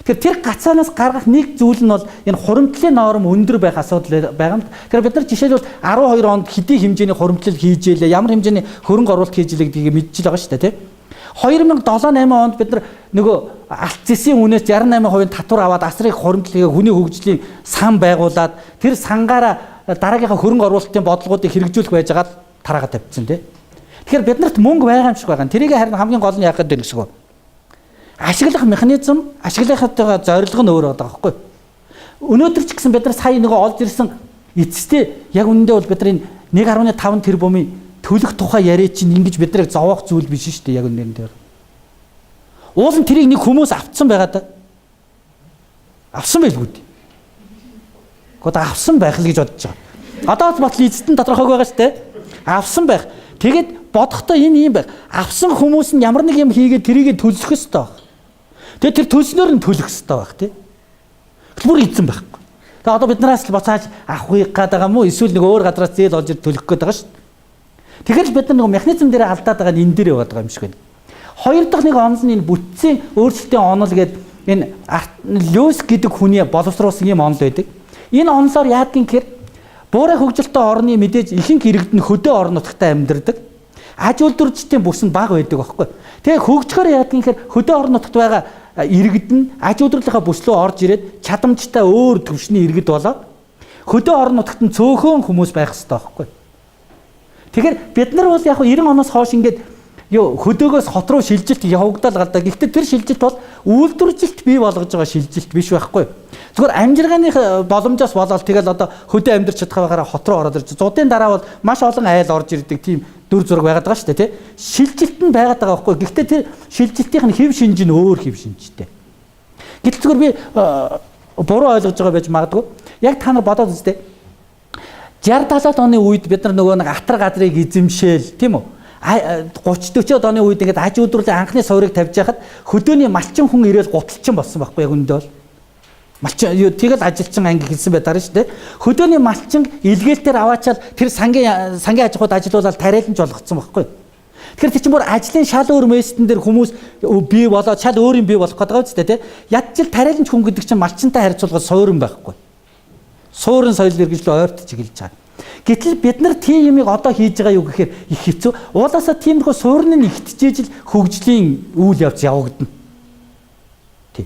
Тэгэхээр тэр гацаанаас гаргах нэг зүйл нь бол энэ хуримтлалын норм өндөр байх асуудал байгаа юм. Тэгэхээр бид нар жишээлбэл 12 онд хэдий хэмжээний хуримтлал хийж ийлээ, ямар хэмжээний хөрөнгө оруулалт хийж ийлээ гэдгийг мэдчихэл байгаа шүү дээ, тэ? 2007 8 онд бид нар нөгөө алт зэсийн үнээс 68% татвар аваад асрыг хуримтлалыг хүний хөгжлийн сан байгуулад тэр сангаараа дараагийнхаа хөрөнгө оруулалтын бодлогоодыг хэрэгжүүлэх байж байгаад тараагаа тавьчихсан, тий. Тэгэхээр бид нарт мөнгө байгаа юм шиг байгаа. Тэрийг харин хамгийн гол нь яах гэдэг гэсэн үг. Ашиглах механизм, ашиглахтайгаа зорилго нь өөр байгаа байхгүй. Өнөөдөр ч гэсэн бид нар сая нөгөө олж ирсэн эцэстээ яг үнэндээ бол бид нар энэ 1.5 тэрбумын төлөх тухай яриа чинь ингэж бид нарыг зовоох зүйл биш шүү дээ яг үнэндээ. Уул нь тэрийг нэг хүмүүс автсан байгаа да. Авсан байлгүй дээ. Гэхдээ авсан байх л гэж бодож байгаа. Одоо батал эцэст нь тодорхойг байгаа шүү дээ. Авсан байх. Тэгээд бодохдоо энэ юм байх. Авсан хүмүүс нь ямар нэг юм хийгээд тэрийг төлөх ёстой байх. Тэгээд тэр төлснөөр нь төлөх ёстой байх тий. Бүр эзэн байхгүй. Тэгээд одоо биднээс л буцааж авах гээд байгаа юм уу? Эсвэл нэг өөр газраас зээл олж ир төлөх гээд байгаа шүү дээ. Тэгэхээр л бид нар нэг механизм дээр алдаад байгаа нь энэ дээр яваад байгаа юм шиг байна. Хоёр дахь нэг онол нь энэ бүтцийн өөрчлөлтийн онол гэдэг энэ Льюис гэдэг хүний боловсруулсан юм онол байдаг. Энэ онолоор яадгийн гэхээр буурай хөгжилтэй орны мэдээж ихэнх иргэд нь хөдөө орон нутагт амьдардаг. Аж үйлдвэрчдийн бүс нь бага байдаг байхгүй. Тэгээ хөгжихөөр яадгийн гэхээр хөдөө орон нутагт байгаа иргэд нь аж үйлдвэрлэлийнхаа бүс рүү орж ирээд чадамжтай өөр төвшний иргэд болоод хөдөө орон нутагт нь цөөхөн хүмүүс байх хэрэгтэй байхгүй. Тэгэхээр бид нар бол яг 90 оноос хойш ингээд юу хөдөөгөөс хот руу шилжилт явагдал гадаа. Гэхдээ тэр шилжилт бол үйлдвэржилт бий болгож байгаа шилжилт биш байхгүй. Зүгээр амжиргааны боломжоос болоод тэгэл одоо хөдөө амьдарч чадах байгаараа хот руу ороод ирж. Зуудын дараа бол маш олон айл орж ирдэг тийм дүр зураг байгаад байгаа шүү дээ, тий. Шилжилт нь байгаад байгаа байхгүй. Гэхдээ тэр шилжилтийн нь хэв шинж нь өөр хэв шинжтэй. Гэтэл зүгээр би буруу ойлгож байгаа байж магадгүй. Яг та нар бодоод үзтээ. 60 70-аад оны үед бид нар нөгөө нэг атар газрыг эзэмшээл тийм үү? 30 40-од оны үед ингээд аж үйлдвэрлэлийн анхны суурийг тавьж байхад хөдөөний малчин хүн ирээл гуталчин болсон байхгүй яг үндэ бол. Малчин юу тэгэл ажилчин анги хэлсэн байдаар шүү дээ. Хөдөөний малчин илгээлтээр аваачаал тэр сангийн аж ахуйд ажилуулаад тариаланч болгоцсон байхгүй. Тэгэхээр тэр чинь бүр ажлын шал өөр мессен дээр хүмүүс бий болоод шал өөр юм бий болох гэдэг юм үү те. Ядчил тариаланч хүн гэдэг чинь малчинтай харьцуулахад суурин байхгүй. Суурин соёл иргэншлөө ойртож эхэлж байгаа. Гэтэл бид нар тийм юмыг одоо хийж байгаа юу гэхээр их хэцүү. Уулаасаа тиймэрхүү суурин нь ихтжээж л хөгжлийн үйл явц явагдана. Тий.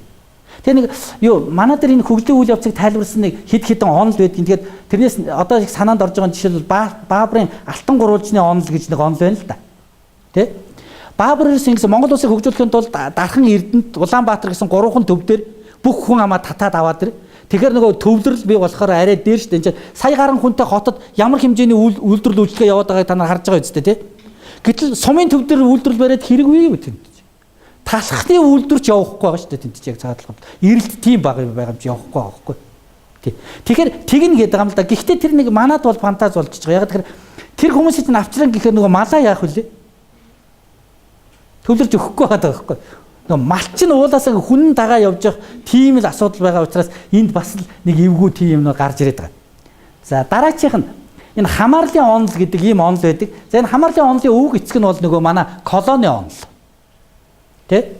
Тэгээ нэг юу манай дээр энэ хөгжлийн үйл явцыг тайлбарласан нэг хэд хэдэн онол байдгийн. Тэгээд тэрнээс одоо их санаанд орж байгаа жишээлбэл Баабрын алтан гурвалжны онол гэж нэг онол байна л да. Тэ? Баабар ерөөс ингэсэн Монгол улсыг хөгжүүлэхийн тулд Дархан Эрдэнэт Улаанбаатар гэсэн гурван төв дээр бүх хүн амаа татаад аваад ир. Тэгэхээр нөгөө төвлөрөл бий болохоор арай дээр шүү дээ. Энд чинь сая гарan хүнтэй хотод ямар хэмжээний үйлдвэрлэл үйлчлэгээ яваад байгааг та нар харж байгаа үстэй тий. Гэтэл сумын төв дээр үйлдвэрлэл бариад хэрэггүй юу тэнд. Талхны үйлдвэрч явахгүй байгаа шүү дээ тэнд чи яг цаадлах. Эрэлт тийм бага юм байгаа юм чи явахгүй байгаа байхгүй. Тий. Тэгэхээр тэгнэ гэдэг юм л да. Гэхдээ тэр нэг манад бол фантаз болж байгаа. Яг тэгэхээр тэр хүмүүсийн чинь авчран гэхээр нөгөө малаа яах вүлээ? Төвлөрч өгөхгүй байгаа байхгүй. Нөгөө малчин уулаасаа хүн дагаа явж явах тийм л асуудал байгаа учраас энд бас л нэг эвгүй тийм юм гарч ирээд байгаа. За дараачих нь энэ хамаарлын онол гэдэг ийм онол байдаг. За энэ хамаарлын онолын өвөг эцэг нь бол нөгөө манай колони онол. Тэ?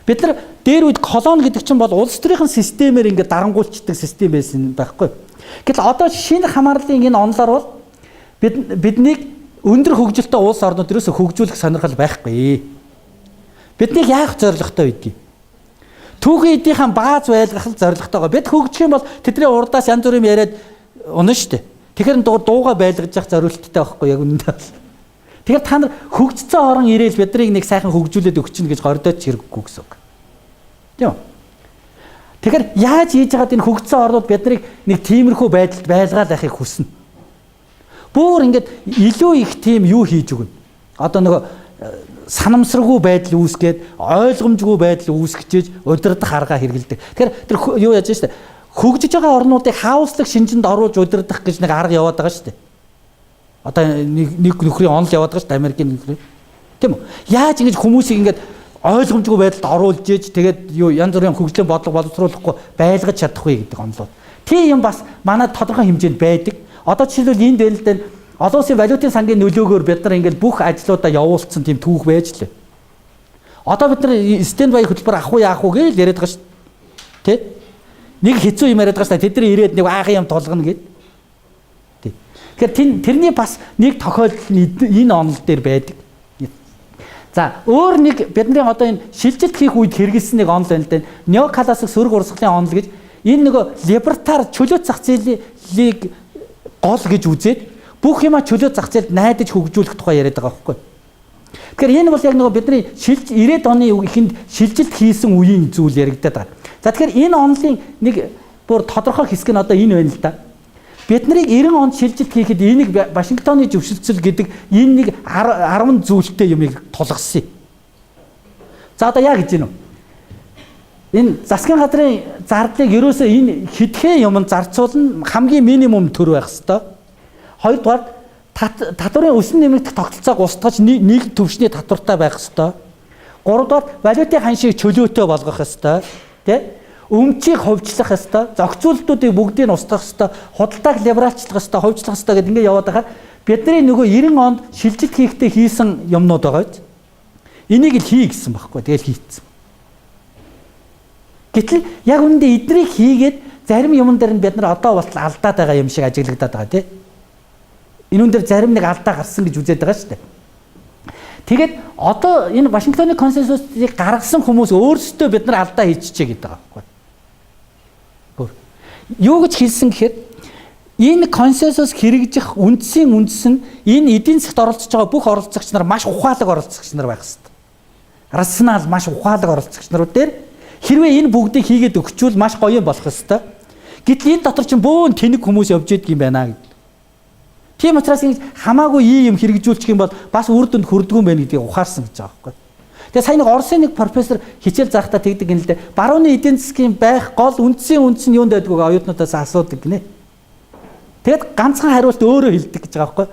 Бид нар дээр үед колони гэдэг чинь бол улс төрийн системээр ингээд дарангуйлчдаг систем байсан байхгүй. Гэтэл одоо шинэ хамаарлын энэ онолоор бол биднийг өндөр хөгжилтэй улс орнууд ерөөсө хөгжүүлэх сонирхол байхгүй. Биднийг яах зорилготой байдгийг. Түүхэн эдийнхээ бааз байлгах л зорилготойгоо. Бид хөгжих юм бол тэдний урдаас янз бүрийн яриад унаа штэ. Тэгэхээр дууга байлгаж явах зорилттой байхгүй яг үнэндээ бол. Тэгэхээр та нар хөгжсөн орон ирээл биднийг нэг сайхан хөгжүүлээд өгчнө гэж гордооч хэрэггүй гэсэн үг. Тийм үү? Тэгэхээр яаж хийж байгаад энэ хөгжсөн орнууд биднийг нэг тиймэрхүү байдалд байлгаал байхыг хүснэ. Бүр ингээд илүү их тийм юу хийж өгнө. Одоо нөгөө санамсаргүй байдал үүсгээд ойлгомжгүй байдал үүсгэж удирдах арга хэрэгэлдэг. Тэгэхээр тэр юу яаж штэ хөгжиж байгаа орнуудыг хаослог шинжинд оруулж удирдах гэж нэг арга яваад байгаа штэ. Одоо нэг нөхрийн онол яваад байгаа штэ Америкийн нөхрийн. Тийм үү? Яаж ингэж хүмүүсийг ингэж ойлгомжгүй байдалд оруулж ээж тэгээд юу янз бүрийн хөгжлийн бодлого боловсруулахгүй байлгаж чадах вэ гэдэг онолууд. Тийм юм бас манай тодорхой хэмжээнд байдаг. Одоо жишээлбэл энд байна л да. Олон улсын валютын сангийн нөлөөгөөр бид нар ингээд бүх ажлуудаа явуулсан тийм түүх байж лээ. Одоо бид нар stand by хөтөлбөр авах уу яах уу гэж яриад байгаа шүү дээ. Тэ? Нэг хэцүү юм яриад байгаа шүү дээ. Тэд нар ирээд нэг аахан юм тулгана гэд. Тэ. Тэгэхээр тэрний бас нэг тохиолдол нь энэ онол дээр байдаг. За өөр нэг бидний одоо энэ шилжилт хийх үед хэрэгэлсэн нэг онол байна л да. Неоклассик сөрөг урсгалын онол гэж энэ нөгөө либертар чөлөөт зах зээлийг гол гэж үзээд бүх юма чөлөө зах зээлд найдаж хөгжүүлэх тухай яриад байгаа байхгүй. Тэгэхээр энэ бол яг нөгөө бидний 90-ад оны эхэнд шилжилт хийсэн үеийн зүйл яригадаад байгаа. За тэгэхээр энэ онолын нэг бүр тодорхой хэсэг нь одоо энэ байна л да. Бид нарыг 90 онд шилжилт хийхэд энийг Вашингтоны зөвшөлтсөл гэдэг энэ нэг 10 зүйлтэй юмыг тулгасан юм. За одоо яа гэж гинүү? Энэ засгийн газрын зардлыг ерөөсөө энэ хэдхэн юм зарцуулна хамгийн минимум төр байх хэвээр. Хоёрдугаар татварын өсөн нэмэгдэх тогтолцоог устгаж нэг түвшний татвартай байх ёстой. Гуравдугаар валютын ханшийг чөлөөтэй болгох ёстой. Тэ? Өмчийг хувьчлах ёстой. Зохицуултуудыг бүгдийг нь устгах ёстой. Худалдааг либералчлах ёстой, хувьчлах ёстой гэдэг ингээд яваад байхаар бидний нөгөө 90 онд шилжилт хийхдээ хийсэн юмнууд байгаа биз? Энийг л хий гэсэн байхгүй. Тэгэл хийцсэн. Гэтэл яг үүндээ эднийг хийгээд зарим юмн дээр нь бид нар одоо болтол алдаад байгаа юм шиг ажиглагдаад байгаа тий. Энэ үн дээр зарим нэг алдаа гарсан гэж үзээд байгаа шүү дээ. Тэгээд одоо энэ Вашингтоны консенсусыг гаргасан хүмүүс өөрсдөө бид нар алдаа хийчихье гэдэг байгаа байхгүй. Юу гэж хэлсэн гэхээр энэ консенсус хэрэгжих үндсийн үндэс нь энэ эдийн засагт оролцож байгаа бүх оролцогч нар маш ухаалаг оролцогч нар байх хэрэгтэй. Рационал маш ухаалаг оролцогч нарууд дээр хэрвээ энэ бүгдийг хийгээд өгчүүл маш гоё юм болох хэрэгтэй. Гэтэл энэ дотор чинь бөөн тэнэг хүмүүс явж идэг юм байна гэдэг. Тийм учраас ингэж хамаагүй ийм юм хэрэгжүүлчих юм бол бас үр дүнд хүрдэггүй юм байна гэдгийг ухаарсан гэж байгаа байхгүй. Тэгээ сая нэг Оросын нэг профессор хичээл заахтаа тэгдэг юм л дээ. Барууны эдийн засгийн байх гол үндсийн үндэс нь юунд байдгүй оюутнуудаас асуудаг гинэ. Тэгэд ганцхан хариулт өөрөө хэлдэг гэж байгаа байхгүй.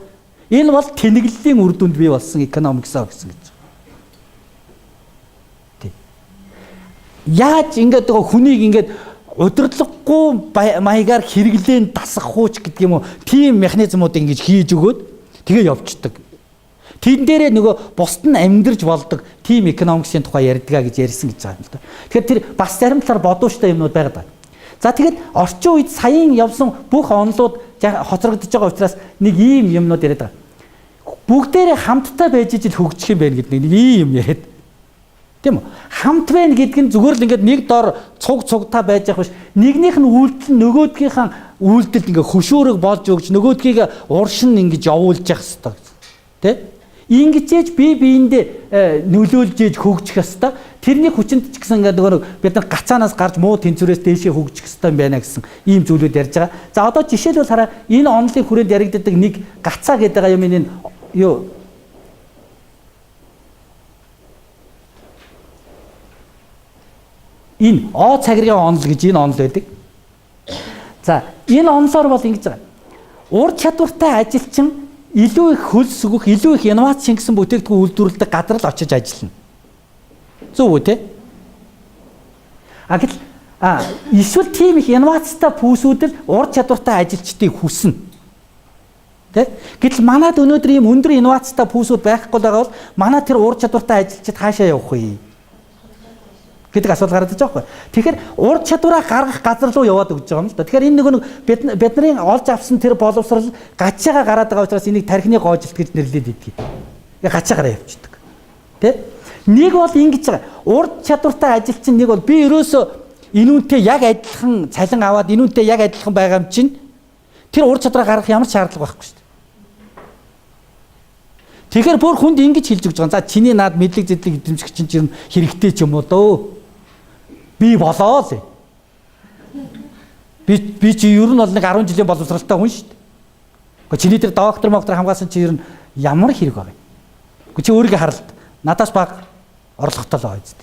Энэ бол тэнэглэлийн үр дүнд бий болсон экономиксоо гэсэн гэж. Тий. Яаж ингэж байгаа хүнийг ингэж удирдлагагүй маягаар хэрэглээнд дасгах ууч гэдэг юм уу? Тийм механизмууд ингэж хийж өгөөд тэгээ явцдаг. Тэн дээрээ нөгөө бусд нь амьдарч болдог тийм экономиксийн тухай ярьдгаа гэж ярьсан гэж байгаа юм л да. Тэгэхээр тэр бас зарим талаар бодууштай юмнууд байгаа даа. За тэгэхэд орчин үед саяын явсан бүх онолууд хоцрогдож байгаа учраас нэг ийм юмнууд яриад байгаа. Бүгдээрээ хамтдаа байж ижил хөгжих юм байна гэдэг нэг ийм юм яриад. Тийм үү? Хамт байна гэдг нь зүгээр л ингээд нэг дор цуг цугтаа байж явах биш. Нэгнийх нь үйлдэл нь нөгөөдгийнхээ үйлдэлд ингээд хөшөөрөг болж өгч нөгөөдгийг уршин ингэж явуулж явах хэрэгтэй. Тэ? Ингэж бие биендээ нөлөөлж ээж хөгжих ёстой. Тэрний хүчинд ч гэсэн ингээд нөгөө бид нар гацаанаас гарч муу тэнцвэрээс дээшээ хөгжих ёстой юм байна гэсэн ийм зүйлүүд ярьж байгаа. За одоо жишээлбэл хараа энэ онолын хүрээнд яригддаг нэг гацаа гэдэг байгаа юм энэ юу энэ О цагиргийн онол гэж энэ онол байдаг. За энэ онолоор бол ингэж байгаа. Ур чадвартай ажилчин илүү их хөл сүгэх, илүү их инновац шингэсэн бүтээгдэхүүн үйлдвэрлэдэг газар л очиж ажиллана. Зөв үү те? А гэтэл эсвэл тийм их инновацтай пүүсүүд л ур чадвартай ажилчдыг хүснэ. Тэ? Гэтэл манад өнөөдөр ийм өндөр инновацтай пүүсүүд байхгүй байгаа бол манай тэр ур чадвартай ажилчид хаашаа явах вэ гэдэг асуудал гараад иж байгаа байхгүй. Тэгэхээр ур чадвараа гаргах газар руу яваад өгч байгаа юм л да. Тэгэхээр энэ нөгөө бидний олж авсан тэр боловсрол гачаагаа гараад байгаа учраас энийг тархины гоожилт гэж нэрлээд идэгий. Гачаа гараа явчихдаг. Тэ? Нэг бол ингэж байгаа. Ур чадвартай ажилчин нэг бол би ерөөсөө энүүнтэй яг адилхан цалин аваад энүүнтэй яг адилхан байгаа юм чинь тэр ур чадвараа гаргах ямар ч шаардлага байхгүй шүү дээ. Тэгэхээр бүр хүнд ингэж хэлж өгч байгаа. За чиний наад мэдлэг зэдлэг эдэмжих чинь чинь хэрэгтэй ч юм уу дөө. Би болоо л. Би чи ер нь бол нэг 10 жилийн боловсралтай хүн шүү дээ. Гэхдээ чиний тэр доктор моктор хамгаалсан чи ер нь ямар хэрэг байгаа юм. Гэхдээ чи өөрийгөө харалт. Надаас бага орлоготой л байгаа зү.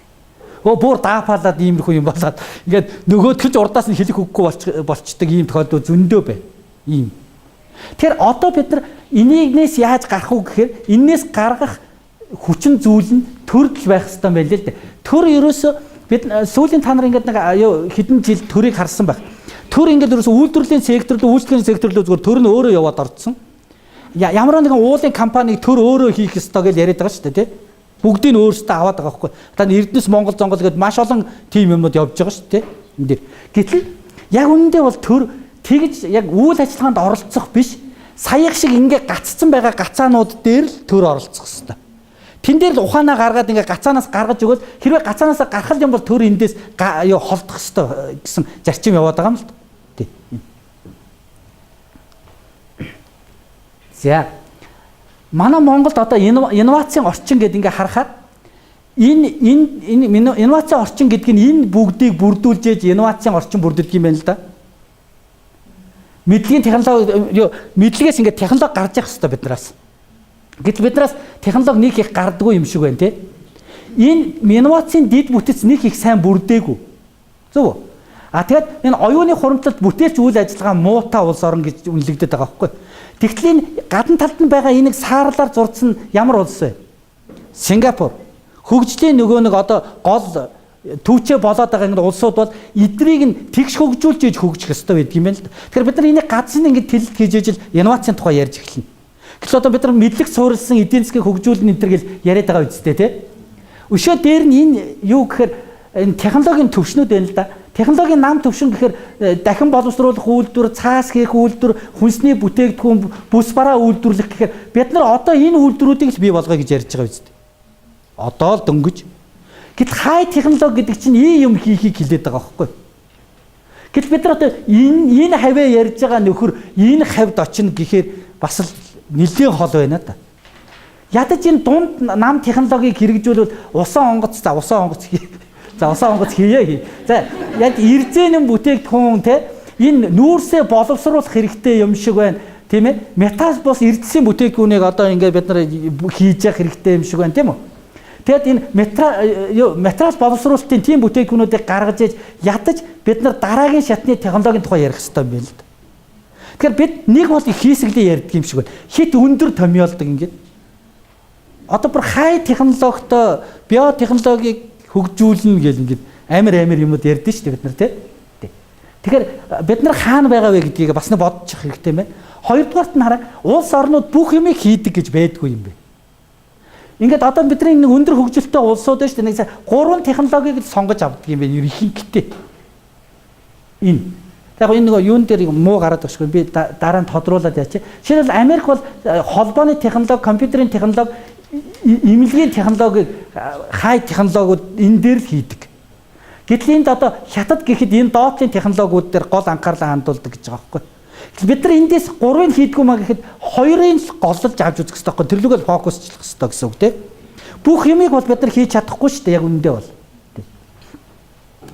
Өө бүр даапалаад иймэрхүү юм болоод ингээд нөгөөдгөл ч урдаас нь хэлэх үггүй болчдөг ийм тохиолдол зөндөө байна. Ийм. Тэгэхээр одоо бид нар энэнээс яаж гарах уу гэхээр энэнээс гаргах хүчин зүйл нь төрдөл байх хэрэгтэй юм байна л дээ. Төр ерөөсөө бид сүүлийн та нар ингээд нэг хэдэн жил төрийг харсан байх. Төр ингээд ерөөсөө үйлдвэрлэлийн сектор руу, үйлчлэгийн сектор руу зүгээр төр нь өөрөө яваад орцсон. Ямар нэгэн уулын компаниг төр өөрөө хийх ёстой гэж яриад байгаа шүү дээ, тий? Бүгдийг нь өөрсдөө аваад байгаа байхгүй. Одоо Эрдэнэс Монгол зонгол гэдээ маш олон тим юмнууд явж байгаа шүү дээ, энэ дэр. Гэтэл яг үнэндээ бол төр тэгж яг үйл ажиллагаанд оролцох биш, саяг шиг ингээ гаццсан байгаа гацаанууд дээр л төр оролцох ёстой. Тэн дээр л ухаанаа гаргаад ингээ гацаанаас гаргаж өгвөл хэрвээ гацаанаасаа гарах юм бол төр эндээс юу холдох ёстой гэсэн зарчим яваад байгаа юм л тий. За манай Монголд одоо инновацийн орчин гэдэг ингээ харахаар энэ инновацийн орчин гэдэг нь энэ бүгдийг бүрдүүлж ээж инновацийн орчин бүрддэг юм байна л да. Мэдлэгийн технологи юу мэдлэгээс ингээ технологи гарч явах ёстой биднээс. Гэтэл биднээс технологи нэг их гардаггүй юм шиг байна тий. Энэ инновацийн дэд бүтэц нэг их сайн бүрдээгүй. Зөв үү? А тэгэд энэ оюуны хуримтлалт бүтээлч үйл ажиллагаа муутай улс орн гэж үнэлэгдээд байгаа байхгүй. Тэгтэл энэ гадна талд нь байгаа энийг саарлаар зурцсан ямар улс вэ? Сингапур. Хөгжлийн нөгөө нэг одоо гол түүчээ болоод байгаа ингэ улсууд бол эдрийг нь тэгш хөгжүүлж иж хөгжих ёстой байдаг юм байна л да. Тэгэхээр бид нар энийг газрын ингэ тэлэлт хийж ижил инновацийн тухай ярьж эхэлнэ. Гэтэл одоо бид нар мэдлэг суурилсан эдийн засгийг хөгжүүлнэ энэ төр гэл яриад байгаа үсттэй тий. Өшөө дээр нь энэ юу гэхээр энэ технологийн төвшнүүд байна л да. Технологийн нам төвшин гэхээр дахин боловсруулах үйлдвэр, цаас хийх үйлдвэр, хүнсний бүтээгдэхүүн, бүс бараа үйлдвэрлэх гэхээр бид нар одоо энэ үйлдвэрүүдийг л бий болгоё гэж ярьж байгаа үст. Одоо л дөнгөж. Гэтэл хай технологи гэдэг чинь ийм юм хийхийг хэлээд байгаа байхгүй. Гэтэл бид нар одоо энэ хаваа ярьж байгаа нөхөр энэ хавьд очино гэхээр бас л нэлээд хол байна да. Ядаж энэ дунд нам технологиг хэрэгжүүлвэл усан онгоц за усан онгоц за усан онгоц хийе. За яг эрзэнэн бүтээгдэхүүн те энэ нүүрсээ боловсруулах хэрэгтэй юм шиг байна. Тийм ээ? Метал бус эрдэсийн бүтээгдэхүүнийг одоо ингээд бид нар хийж явах хэрэгтэй юм шиг байна, тийм үү? Тэгэд энэ материал боловсруулалтын тийм бүтээгдэхүүнүүдийг гаргаж иж ядаж бид нар дараагийн шатны технологийн тухай ярих хэрэгтэй юм байна л да. Тэгэхээр бид нэг бол их хийсгэлээ ярьдаг юм шиг байна. Хит өндөр томьёолдог ингээд. Одоо бүр хай технологитой биотехнологиг хөгжүүлнэ гэл ингээд амар юмуд ярьдэн шүү дээ бид нар тий. Тэгэхээр бид нар хаана байгаа вэ гэдгийг бас нэг бодчих хэрэгтэй юм байна. Хоёрдугаарт нь хараа улс орнууд бүх юмыг хийдэг гэж байдгүй юм бэ. Ингээд одоо бидний нэг өндөр хөгжилтэй улсууд байна шүү дээ. Нэг гурван технологиг л сонгож авдаг юм байна ихэнхдээ. Энэ. Яг энэ нөгөө юун дээр муу гараад байгаа шүү. Би дараа нь тодруулаад яачих. Жишээлбэл Америк бол холбооны технологи, компьютерийн технологи, эмнэлгийн технологиг, хай технологиуд энэ дээр л хийдэг. Гэтэл энд одоо хятад гэхэд энэ доотлын технологиуд дээр гол анхаарлаа хандуулдаг гэж байгаа байхгүй. Бид нар эндээс гурвыг хийдгүү маа гэхэд хоёрыг л голлож авч үзэх хэрэгтэй байхгүй. Тэр лүгэл фокусчлах хэрэгтэй гэсэн үг тийм. Бүх юмыг бол бид нар хийж чадахгүй шүү дээ яг үнэндээ бол.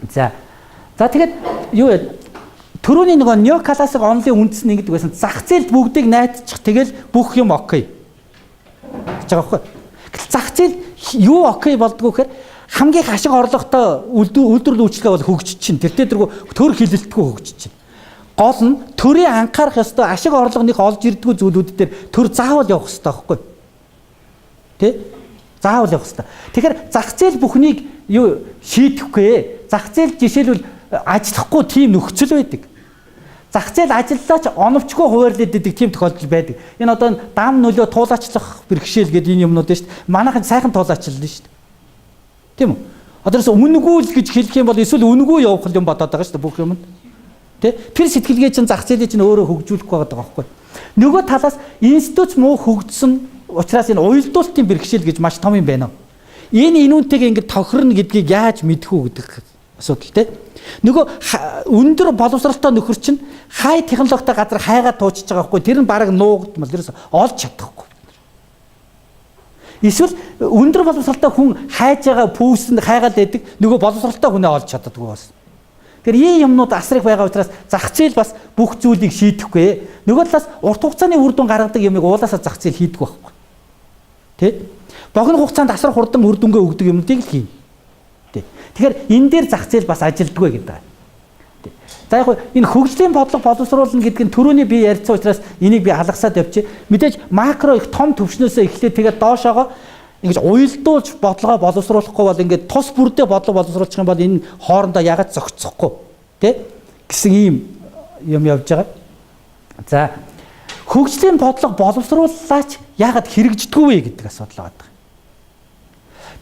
За. За тэгэхэд юу вэ? Төрөний нөгөө неоклассик онлын үндэс нь ингэдэг байсан. Зах зээлд бүгдийг найдчих тэгэл бүх юм окей гэж байгаа байхгүй. Гэтэл зах зээл юу окей болдгоо гэхээр хамгийн их ашиг орлоготой үйлдвэрлэл үйлчилгээ бол хөгжиж чинь. Тэртээ тэргүй төр хилэлтгүй хөгжиж чинь. Гол нь төрийн анхаарах ёстой ашиг орлого нэг олж ирдгүү зүйлүүд дээр төр заавал явах ёстой байхгүй. Тэ? Заавал явах ёстой. Тэгэхээр зах зээл бүхнийг юу шийдэхгүй. Зах зээл жишээлбэл ажиллахгүй тийм нөхцөл байдаг. Зах зээл ажиллалаа ч оновчгүй хуваарлаад идэг тийм тохиолдол байдаг. Энэ одоо дам нөлөө туулаачлах бэрхшээл гэдэг энэ юмнууд нь шүү дээ. Манайхан сайхан туулаачлал нь шүү дээ. Тийм үү? Одоо ерөөсө үнэгүй л гэж хэлэх юм бол эсвэл үнэгүй явах юм бодоод байгаа шүү дээ бүх юмд. Тэ? Тэр сэтгэлгээ чинь зах зээлийг чинь өөрөө хөгжүүлэхгүй байгаа байхгүй. Нөгөө талаас институт муу хөгжсөн учраас энэ уялдуулалтын бэрхшээл гэж маш том юм байна. Энэ энүүнтэйг ингэж тохирно гэдгийг яаж мэдэх үү гэдэг асуудал тэ. Нөгөө өндөр боловсралтай нөхөр чинь хай технологитой газар хайгаа туучж байгаа байхгүй. Тэр нь бараг нуугдмал ерөөсө олж чадахгүй. Эсвэл өндөр боловсралтай хүн хайж байгаа пүүс нь хайгаал байдаг нөгөө боловсралтай хүнээ олж чаддаггүй бас. Тэгэхээр ийм юмнууд асар их байгаа учраас зах зээл бас бүх зүйлийг шийдэхгүй. Нөгөө талаас урт хугацааны үр дүн гаргадаг юмыг уулаасаа зах зээл хийдэг байхгүй. Тэ? Богино хугацаанд асар хурдан үр дүнгээ өгдөг юмнуудыг л хийнэ. Тэ. Тэгэхээр энэ дээр зах зээл бас ажилдаггүй гэдэг. Тэ. За яг энэ хөгжлийн бодлого боловсруулна гэдэг нь түрүүний би ярьсан учраас энийг би алгасаад явчих. Мэдээж макро их том төвшнөөсөө эхлээд тэгээд доошоогоо ингэж уялдуулж бодлогоо боловсруулахгүй бол ингээд тус бүрдээ бодлого боловсруулчих юм бол энэ хоорондоо ягаад зохицохгүй тий гэсэн ийм юм явж байгаа. За хөгжлийн бодлого боловсрууллаач ягаад хэрэгждэггүй вэ гэдэг асуудал байгаа.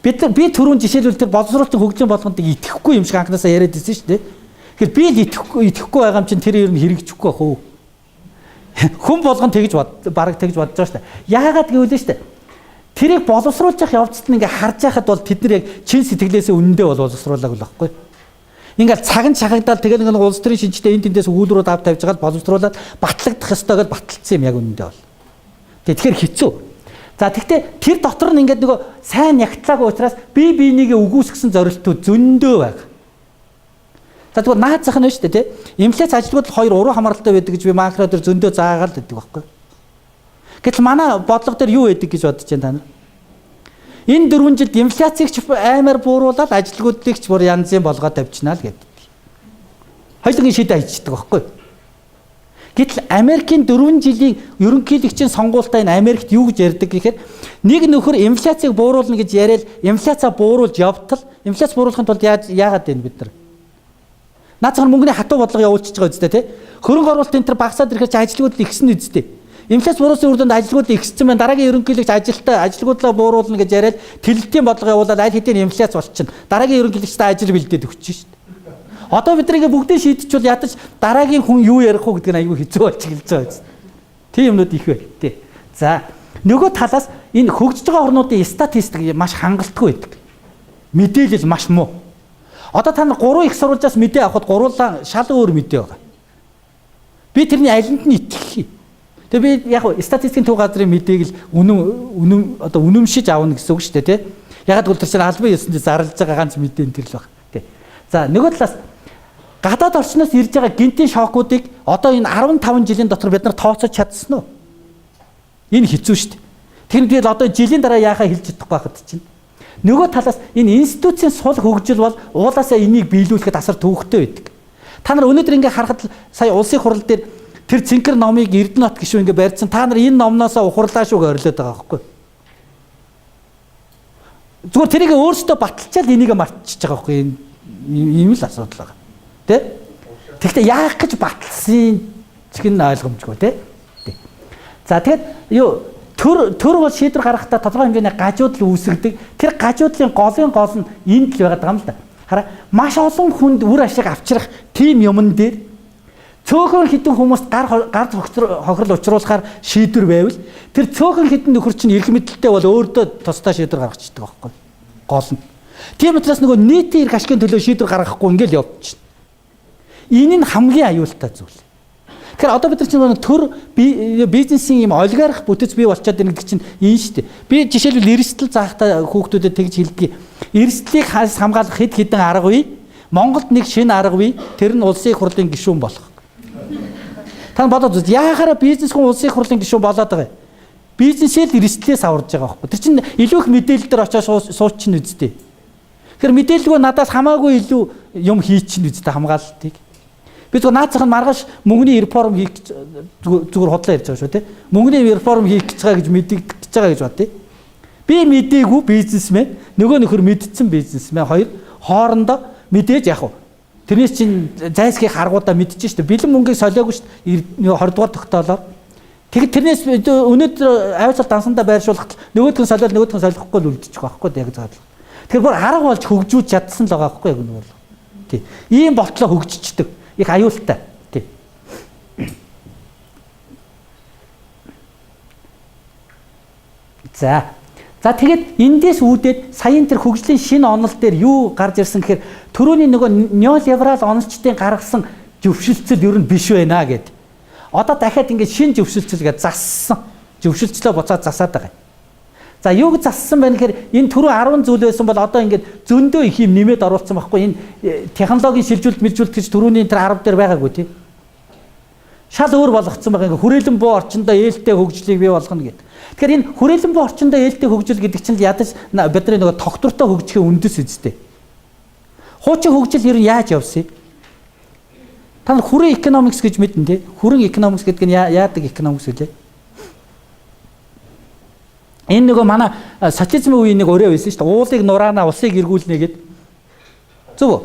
Би түрүүн жишээлбэл тэр боловсруулалтын хөгжлийн бодлогонд итгэхгүй юм шиг анхнаасаа яриад ирсэн шүү дээ. Тэгэхээр би л итгэхгүй байгаа юм чинь тэр ер нь хэрэгжихгүй байх уу? Хүн болгон тэгж бараг тэгж бодож байгаа шүү дээ. Яагаад гэвэл шүү дээ. Тэрийг боловсруулж явах явцад нь ингээ харж байхад бол тэд нар яг чин сэтгэлээсээ үнэндээ бол боловсруулаагүй л байхгүй. Ингээл цаг нь шахагдаал тэгэл нэг улс төрийн шинжтэй энэ тэндээс өгүүлрүүд ав тавьж байгаа л боловсруулад батлагдах ёстой гэж баталсан юм яг үнэндээ бол. Тэгэхээр хэцүү. За тэгтээ тэр дотор нь ингээд нөгөө сайн нягтлаагүй учраас бие биенийгээ үгүйсгэсэн зорилтууд зөндөө байна. За тэгвэл наад зах нь шүү дээ тий. Инфляц ажилтгууд хоёр уруу хамааралтай байдаг гэж би макро дээр зөндөө заагаал байдаг байхгүй. Гэтэл манай бодлого дээр юу байдаг гэж бодож байна та нар? Энэ 4 жилд инфляцийг ч аймаар бууруулад ажилгүйдлийг ч бүр янзын болгоод тавьчихнаа л гэдэг. Хоёулангийн шийдэ хийчихдэг байхгүй. Гэтэл Америкийн 4 жилийн ерөнхийлөгчийн сонгуультаа энэ Америкт юу гэж ярьдаг гэхээр нэг нөхөр инфляцийг бууруулна гэж яриад инфляцаа бууруулж явтал инфляц бууруулахын тулд яагаад вэ бид нар? Наад захын мөнгөний хатуу бодлого явуулчихж байгаа үстэй тий. Хөрөнгө оруулалт энэ төр багасаад ирэхээр чи ажилгүйдэл ихсэн үстэй. Инфляц бууруулсан үр дүнд ажилгүйдэл ихссэн байна. Дараагийн ерөнхийлөгч ажилтаа ажилгүйдлээ бууруулна гэж яриад тэлэлтийн бодлого явуулаад аль хэдийн инфляц болчихно. Дараагийн ерөнхийлөгчтэй ажил бэлдээд өгч шít. Одоо бид нарыг бүгдийг шийдчихвэл ядаж дараагийн хүн юу ярих уу гэдэг нь айгүй хэцүү болж эхэлж байгаа юм. Тийм юмнууд их бай. Тий. За нөгөө талаас энэ хөгжиж байгаа орнуудын статистик маш хангалтгүй байдаг. Мэдээлэл маш муу. Одоо та нар 3 их сурвалжаас мэдээ авахд гуруулаа шал өөр мэдээ байгаа. Би тэрний алинд нь итгэх юм. Тэгээ би яг статистикийн төв газрын мэдээг л үнэн үнэн одоо үнэмшиж авна гэсэн үг шүү дээ, тий. Яг л тэр чинь албан ёсонд зарлж байгаа ганц мэдээ энэ төр л баг. Тий. За нөгөө талаас гадаад орчноос ирж байгаа гинтийн шокуудыг одоо энэ 15 жилийн дотор бид нар тооцож чадсан уу? Энэ хэцүү шүү дээ. Тэр нь би одоо жилийн дараа яахаа хэлж чадахгүй байхад чинь. Нөгөө талаас энэ институцийн сул хөгжил бол уулаасаа энийг биелүүлэхэд асар төвөгтэй байдаг. Та нар өнөөдөр ингээ харахад сая улсын хурал дээр тэр цэнхэр номыг Эрдэнэт гişүү ингээ барьсан. Та нар энэ номноосоо ухарлаа шүү гэж орилоод байгаа байхгүй. Зүгээр тэрийг өөрсдөө баталчаал энийг мартчихж байгаа байхгүй. Энэ ийм л асуудал байгаа. Тэ? Тэгэхдээ яах гэж баталсан ч гин ойлгомжгүй тэ. За тэгэхэд юу төр бол шийдвэр гаргахтаа тодорхой хэмжээний гажуудал үүсгдэг. Тэр гажуудлын голын гол нь энд л байгаад байгаа юм л да. Хараа маш олон хүнд үр ашиг авчрах тийм юмн дээр цөөхөн хідэн хүмүүст гар хохирол учруулахаар шийдвэр байвал тэр цөөхөн хідэн нөхөр чинь эрх мэдэлтэй бол өөртөө тусдаа шийдвэр гаргачихдаг байхгүй гол нь. Тийм учраас нөгөө нийтийн эрх ашигын төлөө шийдвэр гаргахгүй ингээл явчихна. Энэ нь хамгийн аюултай зүйл. Тэгэхээр одоо бид нар чинь төр бизнесийн юм олигарх бүтэц бий болчиход байна гэдэг чинь энэ шүү дээ. Би жишээлбэл эрсдэл заахтаа хүүхдүүдэд тэгж хэлдэг. Эрсдлийг хамгаалах хэд хэдэн арга бий. Монголд нэг шинэ арга бий. Тэр нь улсын их хурлын гишүүн болох. Та бодоод үз. Яахаараа бизнес хүн улсын их хурлын гишүүн болоод байгаа юм? Бизнесээ л эрсдлээс аварж байгаа байхгүй. Тэр чинь илүү их мэдээлэл дээр очиж суучин үсттэй. Тэгэхээр мэдээлэлгүй надаас хамаагүй илүү юм хийчин үсттэй хамгаалалтыг. Би зөвхөн наацх нь маргааш мөнгөний реформ хийх гэж зүгээр худлаа ярьж байгаа шүү дээ. Мөнгөний реформ хийх гэж байгаа гэж мэдэгдэж байгаа гэж бодъё. Би мдээгүй бизнесмен, нөгөө нөхөр мэдсэн бизнесмен хоёр хоорондоо мэдээж яг уу. Тэрнээс чинь зайсхийг аргуудаа мэдчихэж шүү дээ. Бэлэн мөнгийг солиогүй шүү дээ. 20 дугаар тогтоолоор. Тэгэд тэрнээс өнөөдөр авиацал дансандаа байршуулахад нөгөөх нь солиол нөгөөх нь солихгүй л үлдчих байхгүй яг задлаа. Тэгэхээр бүр арга болж хөгжүүлж чадсан л байгаа байхгүй яг нэг бол. Тий. Ийм болтлоо хөгжчихдөг. Их аюултай. Тий. За. За тэгэд эндээс үүдээд саяын тэр хөгжлийн шинэ онол дээр юу гарч ирсэн гэхээр түрүүний нөгөө неолиберал онолчдын гаргасан зөвшөлтсөл ер нь биш байна гэд. Одоо дахиад ингээд шинэ зөвшөлтсөл гэж зассан. Зөвшөлтслөө буцаад засаад байгаа. За юуг зассан байна гэхээр энэ түрүү 10 зүйл байсан бол одоо ингээд зөндөө их юм нэмээд оруулсан байхгүй. Энэ технологийн шилжүүлэлт мэлжүүлэлт гэж түрүүний тэр 10 дээр байгаагүй тий. Шал өөр болгоцсон байгаа. Ингээд хүрээлэн буу орчиндөө ээлтэй хөгжлийг бий болгоно гэд. Тэгэхээр энэ хүрээлэн буу орчиндөө ээлтэй хөгжил гэдэг чинь ядаж бидний нөгөө тогтвортой хөгжихийн үндэс үсттэй. Хуучин хөгжил ер нь яаж явсан юм? Та нар хүрэн экономикс гэж мэднэ тий. Хүрэн экономикс гэдэг нь яадаг экономикс гэлээ? Энэ нөгөө манай социализмын үеийн нэг өрөө байсан шүү дээ. Уулыг нураана, усыг эргүүлнэ гэд. Зөв үү?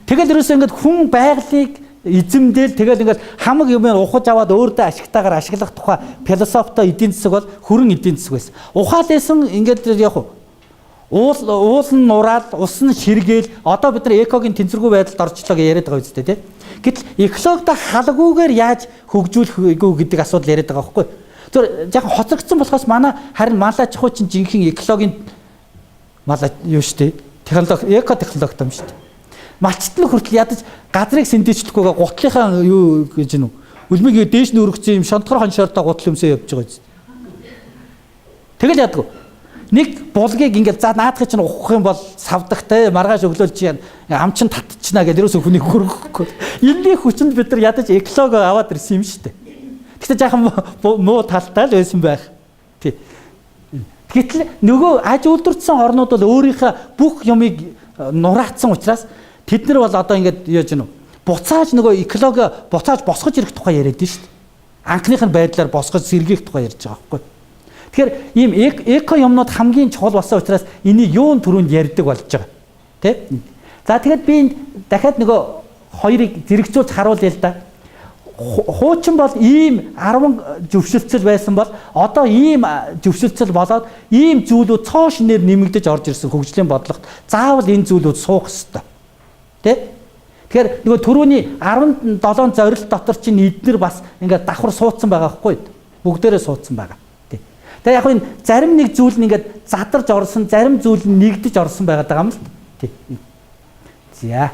Тэгэл ерөөсөө ингээд хүн байгалыг эзэмдээл тэгэл ингээд хамаг юм ухаж аваад өөртөө ашигтайгаар ашиглах тухай философитой эдийн засаг бол хүрэн эдийн засаг байсан. Ухаалээсэн ингээд яг уул нь нураал, ус нь ширгээл одоо бид нар экогийн тэнцвэргүй байдалд орчлоо гэж яриад байгаа үстэй тий. Гэтэл экологтой халгүйгээр яаж хөгжүүлэх вэ гэдэг асуудал яриад байгаа байхгүй юу? Тэр яг хоцрогдсон болохоос манай харин малаач хуучин жинхэнэ экологийн малаа юу шүү дээ. Технологи, эко технологи юм шүү дээ. Малчт нь хүртэл ядаж газрыг сэндэжлэхгүйгээ гутлынхаа юу гэж нү үлмийг дээш нь өргөцсөн юм шонтгор хоншоортой гутал өмсөө явж байгаа юм. Тэгэл ядгүй. Нэг булгийг ингээл за наадахыг чинь ухах юм бол савдагтай маргааш өглөөл чи ам чин татчихна гэж ерөөсөө хүнийг хөргөхгүй. Энэний хүчинд бид нар ядаж экологи аваад ирсэн юм шүү дээ. Гэхдээ жаахан муу талтай л байсан байх. Тий. Гэтэл нөгөө аж үйлдвэрчсэн орнууд бол өөрийнхөө бүх юмыг нураацсан учраас тэд нар бол одоо ингээд яаж гэнэ буцааж нөгөө экологи буцааж босгож ирэх тухай яриад нь шүү дээ. Анхных нь байдлаар босгож сэргээх тухай ярьж байгаа байхгүй. Тэгэхээр ийм эко юмнууд хамгийн чухал болсон учраас энийг юун түрүүнд ярьдаг болж байгаа. Тэ? За тэгэхэд би энд дахиад нөгөө хоёрыг зэрэгцүүлж харуулъя л да. Хуучин бол ийм 10 зөвшөлтсөл байсан бол одоо ийм зөвшөлтсөл болоод ийм зүйлүүд цоо шинээр нэмэгдэж орж ирсэн хөгжлийн бодлогот заавал энэ зүйлүүд суух ёстой. Тэ? Тэгэхээр нөгөө түрүүний 17 зорилт дотор чинь эднэр бас ингээд давхар суудсан байгаа байхгүй юу? Бүгдээрээ суудсан байгаа. Тэ. Тэгээ яг энэ зарим нэг зүйл нь ингээд задарж орсон, зарим зүйл нь нэгдэж орсон байгаад байгаа юм л. Тэ. За.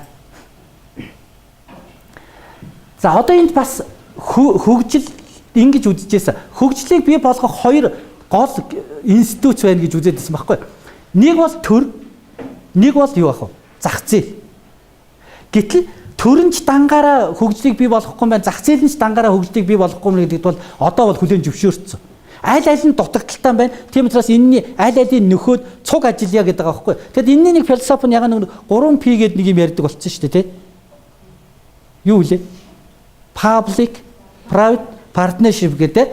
За одоо энд бас хөгжил ингэж үзэжсэн. Хөгжлийг бий болгох хоёр гол институт байна гэж үзээд байсан байхгүй. Нэг бол төр, нэг бол юу ах вэ? Зах зээл. Гэтэл төрөнч дангаараа хөгжлийг бий болгохгүй юм байна. Зах зээл нь ч дангаараа хөгжлийг бий болгохгүй юм гэдэгт бол одоо бол хүлээн зөвшөөрсөн. Аль аль нь дутагдaltaй юм байна. Тийм учраас энэний аль алийг нөхөөд цуг ажиллая гэдэг байгаа байхгүй. Тэгэд энэний нэг философи нь яг нэг 3P гэдэг нэг юм ярьдаг болсон шүү дээ, тэ? Юу вэ? Public private partnership гэдэг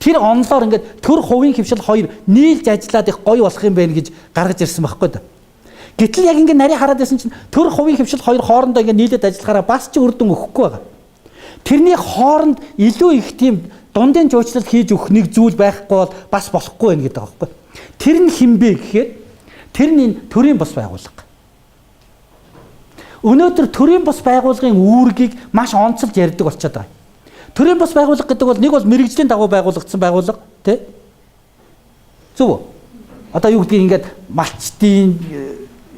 тэр онолоор ингээд төр хувийн хэвшил хоёр нийлж ажиллаад их гоё болох юм байна гэж гаргаж ирсэн байхгүй да. Гэтэл яг ингээд нарийн хараад байсан чинь төр хувийн хэвшил хоёр хоорондоо ингээд нийлээд ажиллахаараа бас ч үр дүн өгөхгүй байгаа. Тэрний хооронд илүү их тийм дундын жуучлал хийж өгөх нэг зүйл байхгүй бол бас болохгүй байх гэдэг байгаа байхгүй. Тэр нь хэн бэ гэхээр тэр нь энэ төрийн бус байгууллага. Өнөөдөр төрийн бус байгууллагын үүргийг маш онцолж ярьдаг болчиход байгаа. Төрийн бус байгууллага гэдэг бол нэг бол мэргэжлийн дагуу байгуулагдсан байгууллага, тий? Зөв үү? Одоо юу гэдгийг ингээд малчдын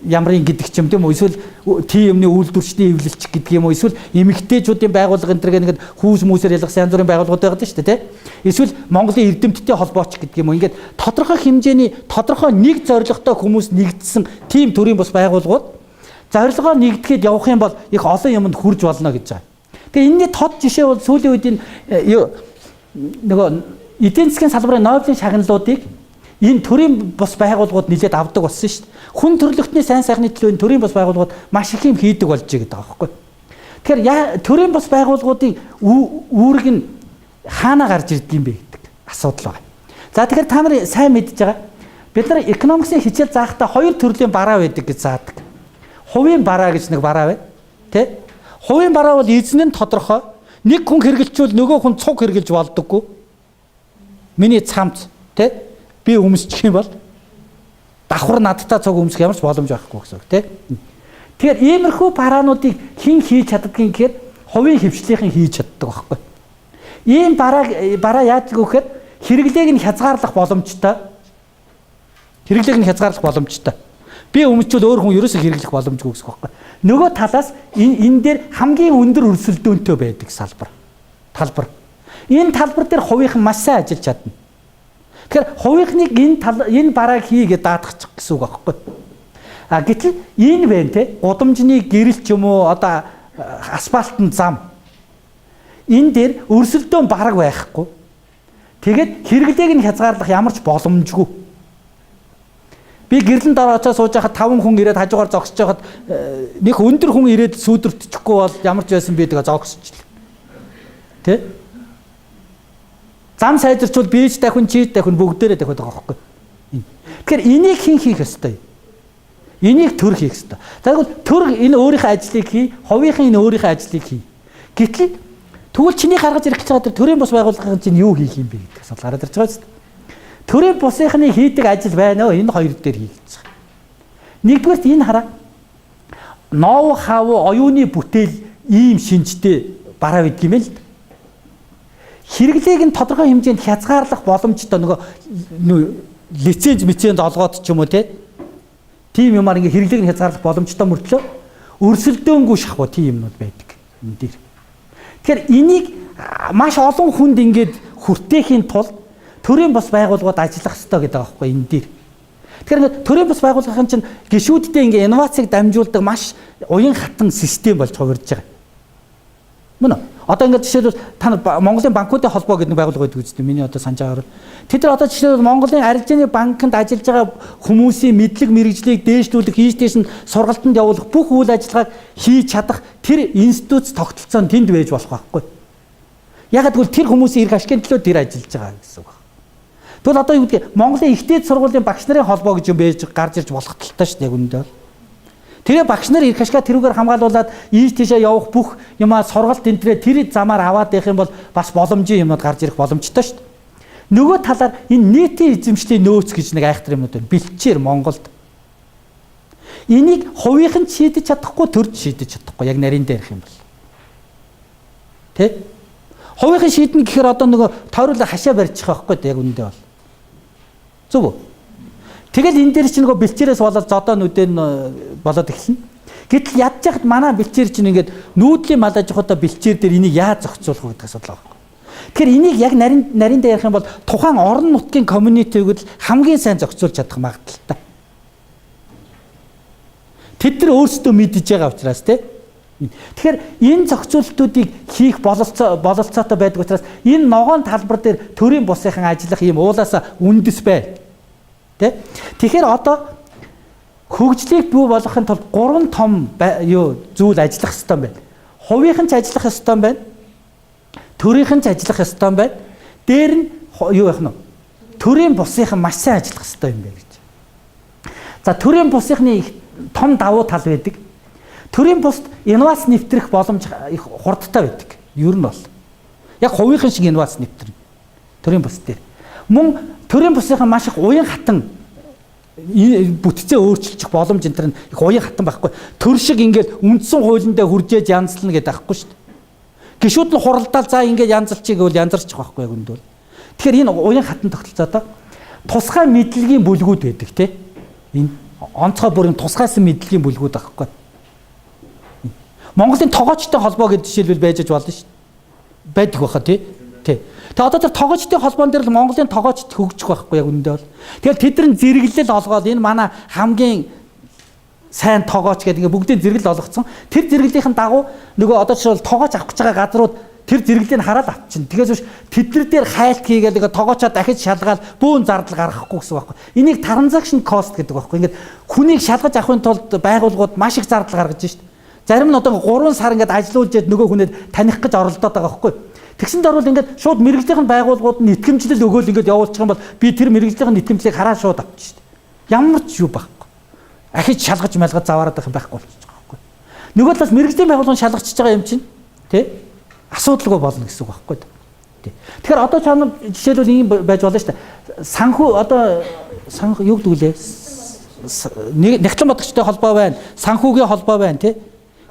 ямрын гэдэг ч юм тийм үү, эсвэл тийм юмны үйлдвэрчдийн эвлэлч гэдэг юм уу, эсвэл эмэгтэйчүүдийн байгууллага энэ төр ингээд хүүс хүмүүсээр ялгасан янз бүрийн байгууллагууд байдаг шүү дээ, тий? Эсвэл Монголын эрдэмтдийн холбооч гэдэг юм уу, ингээд тодорхой хэмжээний тодорхой нэг зорилготой хүмүүс нэгдсэн тийм төрийн бус байгууллагууд зорилгоо нэгдэхэд явах юм бол их олон юмд хүрж болно гэж байгаа. Тэгээ энэний тод жишээ бол сүүлийн үед энэ нөгөө эдийн засгийн салбарын Нобелийн шагналуудыг энэ төрийн бус байгууллагууд нэлээд авдаг болсон шүү дээ. Хүн төрөлхтний сайн сайхны төлөө энэ төрийн бус байгууллагууд маш их юм хийдэг болж байгаа гэдэг байгаа байхгүй. Тэгэхээр төрийн бус байгууллагуудын үүрэг нь хаанаа гарч ирдэг юм бэ гэдэг асуудал байна. За тэгэхээр та нар сайн мэдж байгаа. Бид нар экономикийн хичээл заахтаа хоёр төрлийн бараа байдаг гэж заадаг. Хувийн бараа гэж нэг бараа байна. Тэ? Хувийн бараа бол эзэн нь тодорхой. Нэг хүн хэрэглэчүүл нөгөө хүн цуг хэрэглэж болдоггүй. Миний цамц, тэ? Би өмсчих юм бол давхар надтай цуг өмсөх ямар ч боломж байхгүй гэсэн үг, тэ? Тэгэхээр иймэрхүү бараануудыг хэн хийж чаддгийг гэхээр хувийн хэвшлийнхэн хийж чаддаг байхгүй. Ийм бараа яаж гэхээр хэрэглээг нь хязгаарлах боломжтой. Хэрэглээг нь хязгаарлах боломжтой. Би өмсчүүл өөр хүн ерөөсөө хэрэглэх боломжгүй гэсэн үг байхгүй. Нөгөө талаас энэ дээр хамгийн өндөр өрсөлдөөнтэй байдаг салбар. Талбар. Энэ талбар дээр хувийнхан маш сайн ажиллаж чадна. Тэгэхээр хувийнхныг энэ барааг хийгээд даатгачих гэсэн үг байхгүй. А гэтэл энэ байна те, гудамжны гэрэл ч юм уу, одоо асфальтын зам. Энэ дээр өрсөлдөөн бараг байхгүй. Тэгээд хэрэглээг нь хязгаарлах ямар ч боломжгүй. Би гэрлэн дараа очиж сууж байхад 5 хүн ирээд хажуугаар зогсож байхад нэг өндөр хүн ирээд сүүдэртчихгүй бол ямар ч байсан би тэгээ зогсчихлаа. Тэ? Зам сайжирчвал би ч дахин чи дахин бүгдээрээ дахиад байгаа байхгүй. Тэгэхээр энийг хэн хийх ёстой? Энийг төр хийх ёстой. Тэгвэл төр энэ өөрийнхөө ажлыг хий, хувийнхын энэ өөрийнхөө ажлыг хий. Гэтэл тэгвэл чиний гаргаж ирэх гэж байгаа тэр төрийн бус байгууллагын чинь юу хийх юм бэ гэдэг асуудал гараад ирж байгаа шүү дээ. Төрийн бусынхны хийдэг ажил байна оо, энэ хоёр дээр хийж байгаа. Нэгдүгээрт энэ хараа. Ноу хав оюуны бүтээл ийм шинжтэй бараа байдаг юм л. Хэрэглээг нь тодорхой хэмжээнд хязгаарлах боломжтой нөгөө лиценз миценз олгоод ч юм уу те. Тийм юмар ингээ хэрэглээг нь хязгаарлах боломжтой мөртлөө өрсөлдөөнгүй шахуу тийм юмнууд байдаг энэ дээр. Тэгэхээр энийг маш олон хүнд ингээд хүртээхийн тулд төрийн бус байгууллагууд ажиллах ёстой гэдэг байгаа байхгүй энэ дээр. Тэгэхээр ингээд төрийн бус байгууллагын чинь гишүүддээ ингээ инновацийг дамжуулдаг маш уян хатан систем болж хувирж байгаа. Мөн үү? Одоо ингээд жишээлбэл та нар Монголын банкуудын холбоо гэдэг нэг байгууллага байдаг үстэй миний одоо санаж байгаагаар. Тэд нар одоо жишээлбэл Монголын арилжааны банкнд ажиллаж байгаа хүмүүсийн мэдлэг мэргэжлийг дээшлүүлэх, хийш дээш нь сургалтанд явуулах бүх үйл ажиллагааг хийж чадах тэр институт тогтолцоо нь тэнд байж болох байхгүй. Яг гэвэл тэр хүмүүсийн эрх ашигын төлөө тэр ажиллаж байгаа гэсэн үг. Тэгвэл одоо юу гэдгийг Монголын их дээд сургуулийн багш нарын холбоо гэж юм байж гарч ирж болох талтай шүү дээ яг үүндээ бол. Тэгээ багш нар эрх ашгаа тэрүүгээр хамгаалуулад ийш тийшээ явах бүх юмаа сургалт энтрээ тэр замаар аваад явах юм бол бас боломжийн юмнууд гарч ирэх боломжтой шүү дээ. Нөгөө талаар энэ нийтийн эзэмшлийн нөөц гэж нэг айхтар юмнууд байна. Бэлчээр Монголд. Энийг хувийнхан шийдэж чадахгүй, төрж шийдэж чадахгүй яг нарийн дээр ярих юм бол. Тэ? Хувийнхан шийднэ гэхээр одоо нөгөө тойруулаа хашаа барьчих байхгүй яг үүндээ бол. Зөв үү? Тэгэл энэ дээр чинь нөгөө бэлчээрээс болоод зодоо нүдэн болоод эхэлнэ. Гэтэл ядж яхад манай бэлчээр чинь ингээд нүүдлийн мал аж ахуйтай бэлчээр дээр энийг яаж зохицуулах вэ гэдэг асуудал байгаа. Тэгэхээр энийг яг нарийн дээр ярих юм бол тухайн орон нутгийн community-г л хамгийн сайн зохицуулж чадах магадлалтай. Тэд нар өөрсдөө мэдж байгаа учраас тий. Тэгэхээр энэ зохицуултуудыг хийх бололцоотой байдаг учраас энэ ногоон талбар дээр төрийн бусынхан ажиллах ийм уулаасаа үндэс бай. Тэ? Тэгэхээр одоо хөгжлийг бий болгохын тулд гурван том юу зүйл ажиллах ёстой юм байна. Хувийнхан ч ажиллах ёстой юм байна. Төрийнхэн ч ажиллах ёстой юм байна. Дээр нь юу яах нь вэ? Төрийн бусынхан маш сайн ажиллах ёстой юм байна гэж. За төрийн бусынхны их том давуу тал байдаг. Төрийн бусд инновац нэвтрэх боломж их хурдтай байдаг. Ер нь бол яг хувийнхан шиг инновац нэвтрэнэ. Төрийн бус дээр. Мөн төрийн бусынхан маш их уян хатан бүтцээ өөрчилчих боломж энэ төр нь их уян хатан байхгүй. Төр шиг ингээд үндсэн хуулиндаа хүржээж янзлна гэдэг байхгүй шүү дээ. Гишүүд нь хуралдаал за ингээд янзалчих гэвэл янзарчих байхгүй яг үндэ бол. Тэгэхээр энэ уян хатан тогтолцоотой тусгай мэдлэгийн бүлгүүд байдаг те. Энэ онцгой бүрийн тусгайсан мэдлэгийн бүлгүүд байхгүй. Монголын тогоочтой холбоо гэдэг жишээлбэл байж аж болно шүү дээ. Байдаг баха тий. Тий. Тэгээ одоо тэр тогоочдын холбоон дээр л Монголын тогоочд хөгжих байхгүй яг үүндээ бол. Тэгэл тэд нар зэрэглэл олгоод энэ манай хамгийн сайн тогооч гэдэг ингээ бүгдийн зэрэглэл олгоцсон. Тэр зэрэглэлийн дагуу нөгөө одоо жишээл тогооч авах гэж байгаа газрууд тэр зэрэглэлийг хараад авчихна. Тэгээс биш тэд нар дээр хайлт хийгээл ингээ тогоочоо дахиж шалгаал бүүн зардал гаргахгүй гэсэн байхгүй. Энийг transaction cost гэдэг байхгүй. Ингээд хүнийг шалгаж авахын тулд байгууллагууд маш их зардал гаргаж шít. Зарим нь одоо 3 сар ингээд ажилуулж яд нөгөө хүнээ таних гэж оролдоод байгаа байхгүй. Тэгсэн даруул ингээд шууд мэргэжлийн байгууллагууд нь итгэмжлэл өгөөл ингээд явуулчих юм бол би тэр мэргэжлийн итгэмжлийг хараа шууд авчих шít. Ямар ч юу байхгүй. Ахиж шалгаж малгаж заваараад байх юм байхгүй болчих байхгүй. Нөгөө талаас мэргэжлийн байгууллага шалгачж байгаа юм чинь тий асуудалгүй болно гэсэн үг байхгүй. Тий. Тэгэхээр одоо чам жишээлбэл ийм байж болно шүү дээ. Санхүү одоо санхүү юу гэдэг үлээ? Нэгтлэн бодогчтой холбоо байна, санхүүгийн холбоо байна тий.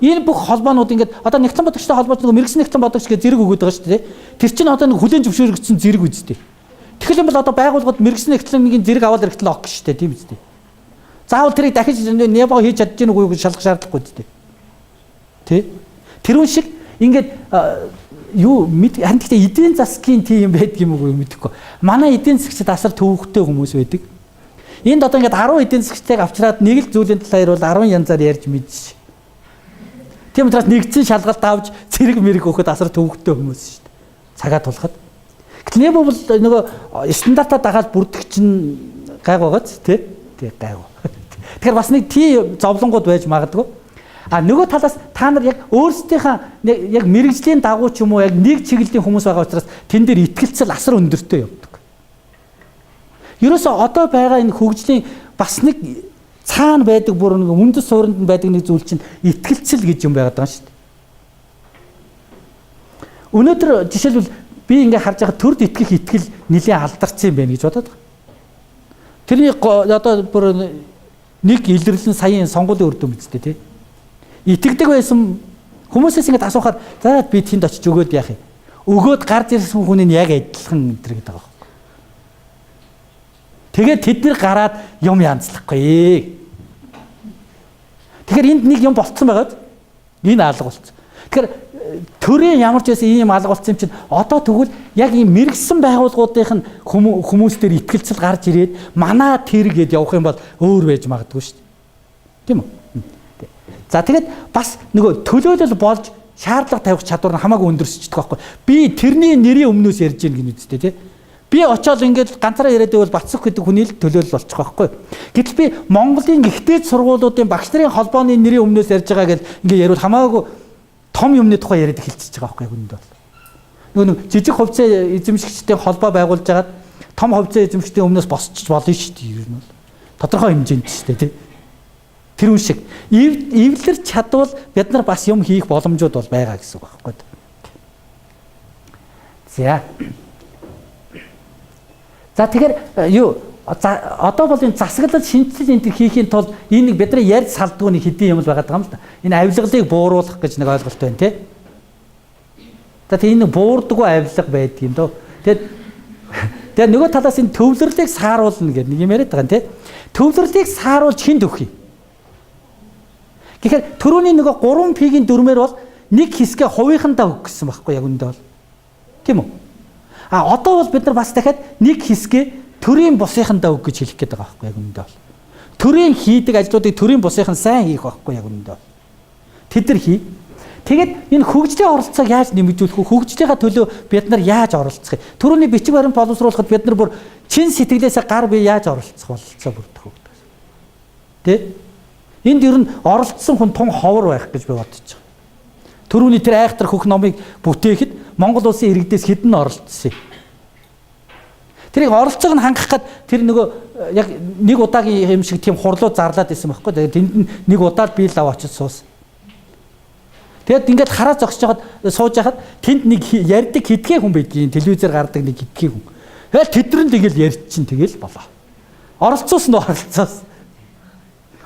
Энэ бүх холбоонууд ингээд одоо нэгтлэн бодогчтой холбооч нэг мэргэсэн нэгтлэн бодогч гэж зэрэг өгöd байгаа шүү дээ. Тэр чинь одоо нэг хүлээн зөвшөөрөгдсөн зэрэг үсттэй. Тэгэхээр юм бол одоо байгууллагууд мэргэсэн нэгтлэнгийн зэрэг аваад ирэхтэл ок шүү дээ, тийм үсттэй. Заавал тэрийг дахиж небо хийж чадж гэнэ үгүй гэж шалгах шаардлагагүй үсттэй. Тэ? Тэрүүн шиг ингээд юу харин гэхдээ эдийн засгийн тийм байдаг юм уу мэдэхгүй. Манай эдийн засгчид асар төвөгтэй хүмүүс байдаг. Энд одоо ингээд 10 эдийн засгчдыг авчираад нэг л зүйлийн талаар бол 10 янзаар ярьж мэдж. Тийм учраас нэгдсэн шалгалт авч зэрэг мэрэг өгөхөд асар төвөгтэй хүмүүс шүү дээ. Цагаа тулахад. Гэтэл небо бол нөгөө стандартаа дагаад бүрдэх чинь гайг байгааз тий? Тий гайг. Тэгэхээр бас нэг тий зовлонгууд байж магадгүй. А нөгөө талаас та нар яг өөрсдийнхээ яг мэрэгжлийн дагуу ч юм уу яг нэг чиглэлийн хүмүүс байгаа учраас тэн дээр итгэлцэл асар өндөртэй явдаг. Ерөөсөө одоо байгаа энэ хөгжлийн бас нэг цаана байдаг бүр нэг үндэс суурьнд нь байдаг нэг зүйл чинь итгэлцэл гэж юм байгаад байгаа шүү дээ. Өнөөдөр жишээлбэл би ингээ харж байгаа төрд итгэх итгэл нэлээд алдарсан юм байна гэж бодоод байгаа. Тэрний одоо бүр нэг илэрлэн саяын сонгуулийн үр дүн үсттэй тий. Итгэдэг байсан хүмүүсээс ингээд асуухаар за би тэнд очиж өгөөд яах юм. Өгөөд гарч ирсэн хүн нь яг адилхан энэ төр гэдэг байгаа. Тэгээд тэд нар гараад юм янзлахгүй. Тэгэхээр энд нэг юм болцсон байгаад энэ алга болцсон. Тэгэхээр төрийн ямар ч байсан ийм алга болцсон юм чинь одоо тэгвэл яг ийм мэрэгсэн байгууллагуудын хүмүүс дээр итгэлцэл гарч ирээд манай тэр гээд явах юм бол өөр байж магадгүй шүү дээ. Тийм үү? За тэгээд бас нөгөө төлөөлөл болж шаардлага тавих чадвар нь хамаагүй өндөрсчдөг байхгүй. Би тэрний нэрийн өмнөөс ярьж гин гэнэ үстэй тий. Би очиод ингээд ганцаараа яриад байвал Батсөх гэдэг хүний л төлөөлөл болчих واخгүй. Гэтэл би Монголын ихтэй сургуулиудын багш нарын холбооны нэрийн өмнөөс ярьж байгаа гэл ингээд яриул хамаагүй том юмны тухай яриад эхэлчихэж байгаа байхгүй хүнд бол. Нөгөө нэг жижиг хувьцаа эзэмшигчдийн холбоо байгуулж хагаад том хувьцаа эзэмшигчдийн өмнөөс босчиж болно шүү дээ ер нь бол. Тодорхой хэмжээнд шүү дээ тий. Тэр үн шиг эвлэрч чадвал бид нар бас юм хийх боломжууд бол байгаа гэсэн үг байхгүй. За. За тэгэхээр юу одоо бол энэ засаглал шинэчлэл энэ төр хийхийн тулд энэ нэг бидний ярьж салдгүй нэг хэдийн юм л байгаа юм л да. Энэ авилгалыг бууруулах гэж нэг ойлголт байна тий. За тэгээ энэ буурдаггүй авилга байдаг юм дөө. Тэгээд нөгөө талаас энэ төвлөрлийг сааруулна гэдэг нэг юм яриад байгаа юм тий. Төвлөрлийг сааруулж хүнд өгөх юм. Тэгэхээр түрүүний нөгөө 3 P-ийн дүрмээр бол нэг хэсгээ хувийнхандаа өгөх гэсэн байхгүй яг үндэ бол. Тийм үү? А одоо бол бид нар бас дахиад нэг хэсгээ төрийн бусынхандаа өг гэж хэлэх гээд байгаа байхгүй яг үндэ бол. Төрийн хийдэг ажлуудыг төрийн бусынхан сайн хийх байхгүй яг үндэ бол. Тэд нар хий. Тэгээд энэ хөгжлийн оролцоог яаж нэмэгдүүлэх вэ? Хөгжлийнхаа төлөө бид нар яаж оролцох вэ? Төрөний бичиг баримт боловсруулахад бид нар бүр чин сэтгэлээсээ гар бие яаж оролцох бололцоо бүрдэх үү гэдэг. Тэ? Энд ер нь оролцсон хүн тун ховор байх гэж би бодож байгаа. Төрөний тэр айхтар хөх номыг бүтээхэд Монгол улсын иргэдээс хэдэн оролцсон юм. Тэрийг оролцоог нь хангах гад тэр нөгөө яг нэг удаагийн юм шиг тийм хурлуу зарлаад исэн байхгүй. Тэгээд тэнд нь нэг удаа л би л ав очиж суусан. Тэгээд ингээд хараа зогсож байхад сууж байхад тэнд нэг ярьдаг хитгэе хүн байдгийн телевизээр гардаг нэг хитгэе хүн. Тэгэл тэдэр нь тэгэл ярьчин тэгэл болоо. Оролцоосон нь оролцоос.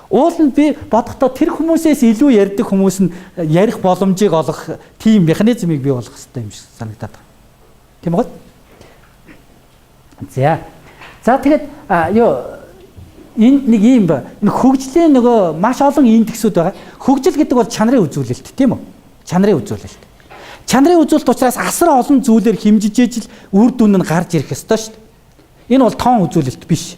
Уул нь би бодохдоо тэр хүмүүсээс илүү ярьдаг хүмүүс нь ярих боломжийг олгох тийм механизмыг бий болгох хэрэгтэй юм шиг санагдаад байна. Тийм үү? За. За тэгээд юу энд нэг юм ба энэ хөгжлийн нөгөө маш олон индексүүд байгаа. Хөгжил гэдэг бол чанарын үзүүлэлт тийм үү? Чанарын үзүүлэлт. Чанарын үзүүлэлт учраас асар олон зүйлээр хэмжиж ижил үр дүн нь гарч ирэх ёстой шүү дээ. Энэ бол тоон үзүүлэлт биш.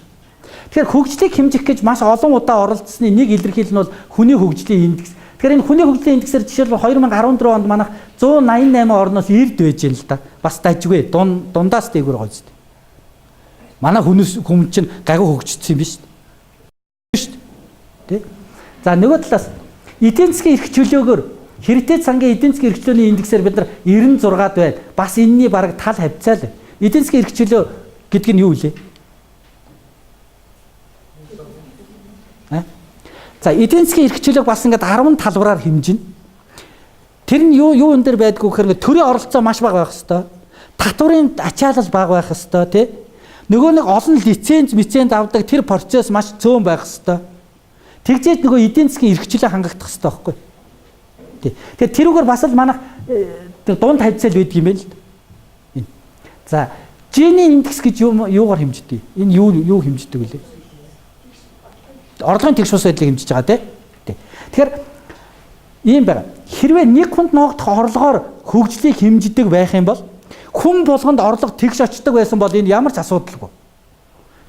Тэгэхээр хөгжлийг хэмжих гэж маш олон удаа оролцсны нэг илэрхийлэл нь бол хүний хөгжлийн индекс. Тэгэхээр энэ хүний хөгжлийн индексээр жишээлбэл 2014 онд манайх 188 орноос 90-д байж гэн л да. Бас дажгүй дундаас дээгүүр гоё зү. Манай хүмүүс хүн чинь гайгүй хөгжсөн юм биш шүү дээ. Тэ? За нөгөө талаас эдийн засгийн эрх чөлөөгөөр хэрэгтэй сангийн эдийн засгийн эрх чөлөөний индексээр бид нар 96-ад байна. Бас энэний бараг тал хавцаа л. Эдийн засгийн эрх чөлөө гэдэг нь юу вэ? За эдийн засгийн эрх чөлөөг бас ингээд 10 талбараар хэмжинэ. Тэр нь юу юун дээр байдгүй гэхээр ингээд төрийн оролцоо маш бага байх хэвээр. Татварын ачаалал бага байх хэвээр тий. Нөгөө нэг олон лиценз миценз авдаг тэр процесс маш цөөн байх хэвээр. Тэгжээд нөгөө эдийн засгийн эрх чөлөө хангагдах хэвээр байхгүй. Тий. Тэгэхээр тэрүүгээр бас л манайх дунд хавцаал байдаг юм байна л. Энэ. За, Gini индекс гэж юугаар хэмждэг? Энэ юу хэмждэг вүлээ? Орлогын тэгш ус байдлыг хэмжиж байгаа тий. Тэгэхээр ийм байна. Хэрвээ нэг хүнд ноогдох орлогоор хөгжлийг хэмждэг байх юм бол хүн болгонд орлого тэгш очдог байсан бол энэ ямар ч асуудалгүй.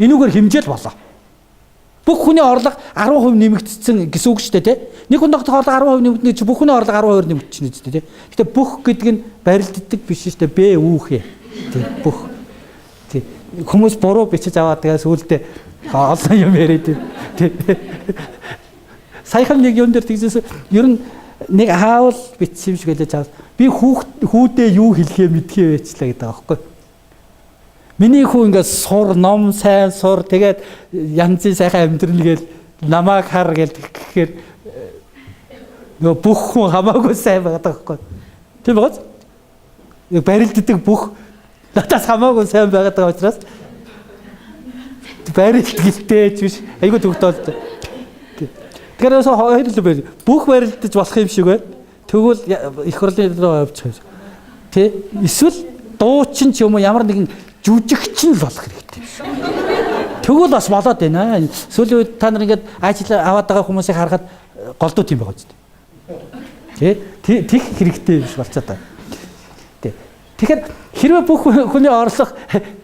Энүүгээр хэмжээл болоо. Бүх хүний орлого 10% нэмэгдсэн гэсэн үг шүү дээ тий. Нэг хүнд ноогдох орлого 10% нэмэгдэнэ чи бүх хүний орлого 10% нэмэгдчихнэ үстэй тий. Гэтэ бүх гэдэг нь барилддаг биш шүү дээ. Б ү х. Тий бүх. Тий. Хүмүүс буруу бичиж аваад тэгээ сүүлдээ олон юм яриад тий. Саяхан нэг юм дээр тэгжээс ер нь нэг аавал бичсэн юм шиг байлаа чаас. Би хүүдээ юу хэлхээ мэдхээ байчлаа гэдэг байгаа байхгүй. Миний хүү ингээд сур ном сайн сур тэгээд янзын сайхан амьдрал гээл намайг хар гээл гэхээр нөгөө бүх хүн хамаагүй сайн байгаа байхгүй. Тийм байгааз? Барилддаг бүх надаас хамаагүй сайн байгаад байгаа учраас барилдгэлтэй ч биш айгүй төгтөөл. Тэгэхээр бас хоёр л байр. Бүх барилдаж болох юм шиг байна. Тэгвэл их хурлын руу явчих юм шиг. Тэ? Эсвэл дуучин ч юм уу ямар нэгэн жүжигчин л болох хэрэгтэй юм шиг. Тэгвэл бас болоод байна. Сүүлийн үед та нар ингээд ажил аваад байгаа хүмүүсийг харахад голдуу тийм байгаа үст. Тэ? Тех хэрэгтэй юм шиг болчиход байна. Тэ. Тэгэхээр хэрвээ бүх хүний орлого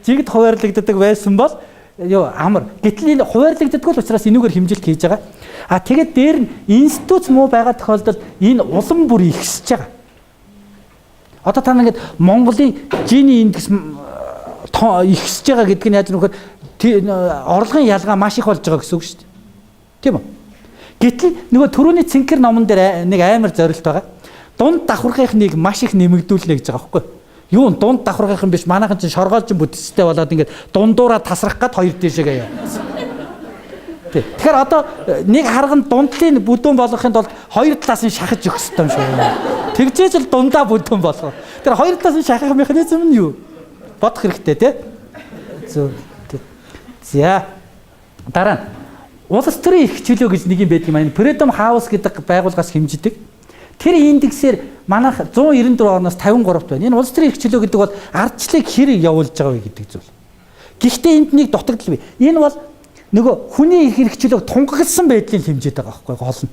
жигд хуваарлагддаг байсан бол юу амар. Гэтэл энэ хуваарлагддаггүй л учраас энүүгээр хэмжилт хийж байгаа. А тэгээд дээр нь институт муу байгаа тохиолдолд энэ улам бүр ихсэж байгаа. Одоо та нар ингээд Монголын Gini индекс ихсэж байгаа гэдг нь яаж нөхөр орлогын ялгаа маш их болж байгаа гэсэн үг шүү дээ. Тийм үү? Гэтэл нөгөө түрүүний цэнхэр номон дээр нэг амар зорилт байгаа. Дунд давхаргынхныг маш их нэмэгдүүлнэ гэж байгаа байхгүй юу? Юу дунд давхаргынхан биш манайхан чинь шоргоолжин бүтцтэй болоод ингээд дундуураа тасрах гад хоёр тийшээгээ явсан. Тэгэхээр одоо нэг харган дундлын бүдүүн болгохын тулд хоёр талаас нь шахаж өгөх хэрэгтэй юм шиг байна. Тэгжээж л дундаа бүдүүн болгох. Тэр хоёр талаас нь шахах механизм нь юу? Бодох хэрэгтэй тий. Зөв. За. Дараа нь улс төрийн эрх чөлөө гэж нэг юм байдаг юм. Энэ Freedom House гэдэг байгууллагаас хэмждэг. Тэр индексээр манайх 194 оноос 53-т байна. Энэ улс төрийн эрх чөлөө гэдэг бол ардчлалыг хэр явуулж байгаа вэ гэдэг зүйл. Гэхдээ энд нэг дутагдал бий. Энэ бол нөгөө хүний эрх чөлөөг тунгагласан байдлыг хэмжээд байгаа байхгүй гол нь.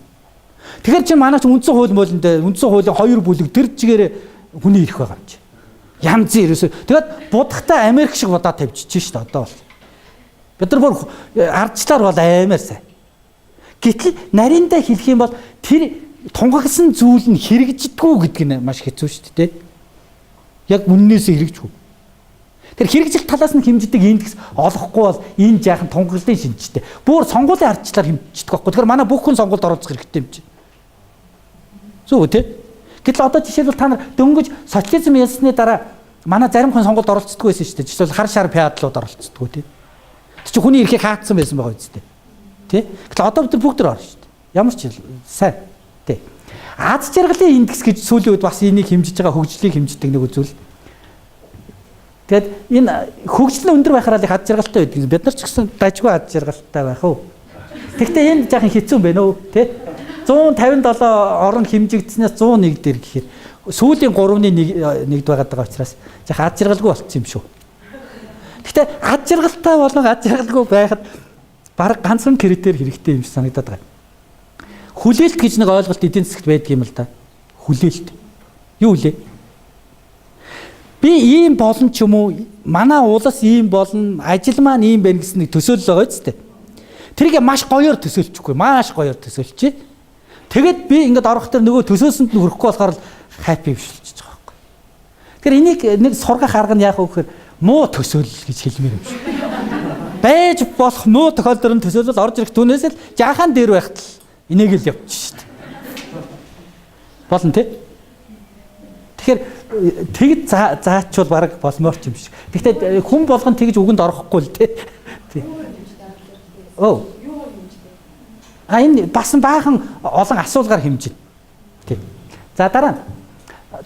Тэгэхээр чи манайч үндсэн хууль мууланд үндсэн хуулийн хоёр бүлэг тэр чигээр хүний эрх байгаа юм чи. Янзын ерөөсөө. Тэгээд будахтаа Америк шиг будаа тавьчихж шít одоо бол. Бид нар бүр ардчлаар бол аймаар сайн. Гэтэл нариндаа хэлэх юм бол тэр тунгагласан зүйл нь хэрэгждэггүй гэдэг нь маш хэцүү шүү дээ. Яг үннээсээ хэрэгжгүй. Тэр хэрэгжил талаас нь хэмждэг индекс олохгүй бол энэ жаахан тунгаглалын шинжтэй. Бүр сонгуулийн ардчлаар хэмждэг байхгүй. Тэгэхээр манай бүх хүн сонгуульд оролцох хэрэгтэй юм чинь. Зөв үү те? Гэтэл одоо жишээлбэл та нар дөнгөж социализм ялсны дараа манай зарим хүн сонгуульд оролцдоггүй байсан шүү дээ. Жишээлбэл хар шар пиадлууд оролцдоггүй те. Тэр чинь хүний эрхийг хаацсан байсан байгаа үстэй. Тэ? Гэтэл одоо бид бүгд орно шүү дээ. Ямар ч сайн. Тэ. Аз жаргалын индекс гэж сүүлийн үед бас энийг хэмжиж байгаа хөгжлийг хэмждэг нэг үзүүл. Тэгээд энэ хөгжил нь өндөр байхаар л их аз жаргалтай байдаг. Бид нар ч гэсэн дажгүй аз жаргалтай байх уу. Тэгтээ энэ жаахан хэцүү юм байна уу, тэ? 157 орон хэмжигдснээс 101 дээр гэхээр сүүлийн 3-ны 1-д байгаад байгаа учраас жаахан аз жаргалгүй болчихсон юм шүү. Гэхдээ аз жаргалтай болон аз жаргалгүй байхад баг ганцхан критерий хэрэгтэй юм шиг санагдаад байгаа. Хүлээлт гэж нэг ойлголт эдийн засагт байдаг юм л да. Хүлээлт. Юу вэ? Би ийм болно ч юм уу, манай улс ийм болно, ажил маань ийм байна гэсэн нэг төсөөлөл байгаа үст дээ. Тэрийг маш гоёор төсөөлчихгүй, маш гоёор төсөөлчихье. Тэгэд би ингээд орох тэр нөгөө төсөөсөнд нь хүрэхгүй болохоор л happy бишэлчихэж байгаа байхгүй. Тэгэхээр энийг нэг сургах арга нь яах вэ гэхээр муу төсөөлөл гэж хэлмээр юм шиг. Байж болох муу тохиолдол нь төсөөлөл орж ирэх түүнээс л жаахан дээр байхад л энийг л явчих шүү дээ. Болно тий? Тэгэхээр тэгж заачвал бараг болмоор ч юм шиг. Гэхдээ хүн болгон тэгж үгэнд орохгүй л тий. Тий. Оо. А энэ бас баахан олон асуулгаар хэмжинэ. Тий. За дараа нь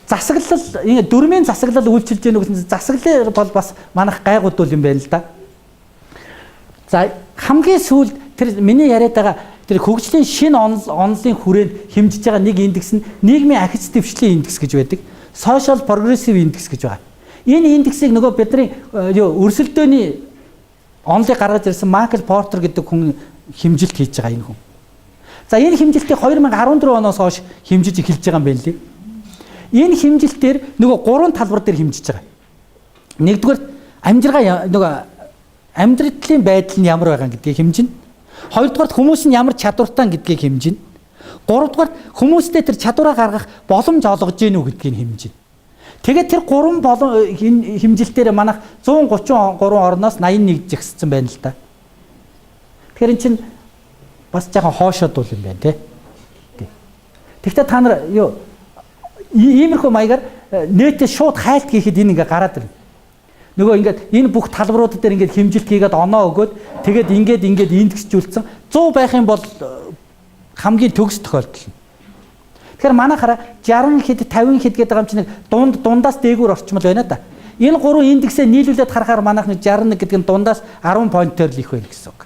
засаглал энэ дөрмийн засаглал үйлчилж гэнэ гэсэн засаглал бол бас манайх гайгуудул юм байна л да. За хамгийн сүүлд тэр миний яриад байгаа тэр хөгжлийн шинэ онолын хүрээнд хэмжиж байгаа нэг индекс нь нийгмийн ахиц дэвшлийн индекс гэж байдаг. Social Progressive Index гэж байгаа. Энэ индексийг нөгөө бидний юу өрсөлдөөний онолыг гаргаж ирсэн Майкл Портер гэдэг хүн хэмжилт хийж байгаа энэ хүн. За энэ хэмжилтийг 2014 оноос хойш хэмжиж эхэлж байгаа юм байна лээ. Энэ хэмжилтээр нөгөө гурван талбар дээр хэмжиж байгаа. Нэгдүгээр амьжиргаа нөгөө амьдралын байдал нь ямар байгаа гэдгийг хэмжинэ. Хоёрдугаарт хүмүүс нь ямар чадвартай гэдгийг хэмжинэ. Гуравдугаарт хүмүүстэй тэр чадвараа гаргах боломж олгож гэнэ үү гэдгийг хэмжинэ. Тэгээд тэр гурван болон хэмжилтээр манайх 133 орноос 81 жигссэн байна л да. Тэгэхээр эн чинь бас жаахан хоошоод бол юм байна тий. Тэгвэл та нар юу иймэрхүү маягаар нэтээ шууд хайлт хийхэд энэ ингээ гараад ирнэ. Нөгөө ингээд энэ бүх талбарууд дээр ингээд хэмжилт хийгээд оноо өгөөд тэгээд ингээд ингээд индексжүүлсэн 100 байх юм бол хамгийн төгс тохиолдол. Тэгэхээр манайхаараа 60 хэд 50 хэд гэдэг юм чинь нэг дундаас дээгүүр орчмол байна да. Энэ гурван индексээ нийлүүлээд харахаар манайх нэг 61 гэдэг нь дундаас 10 поинтоор л их байна гэсэн үг.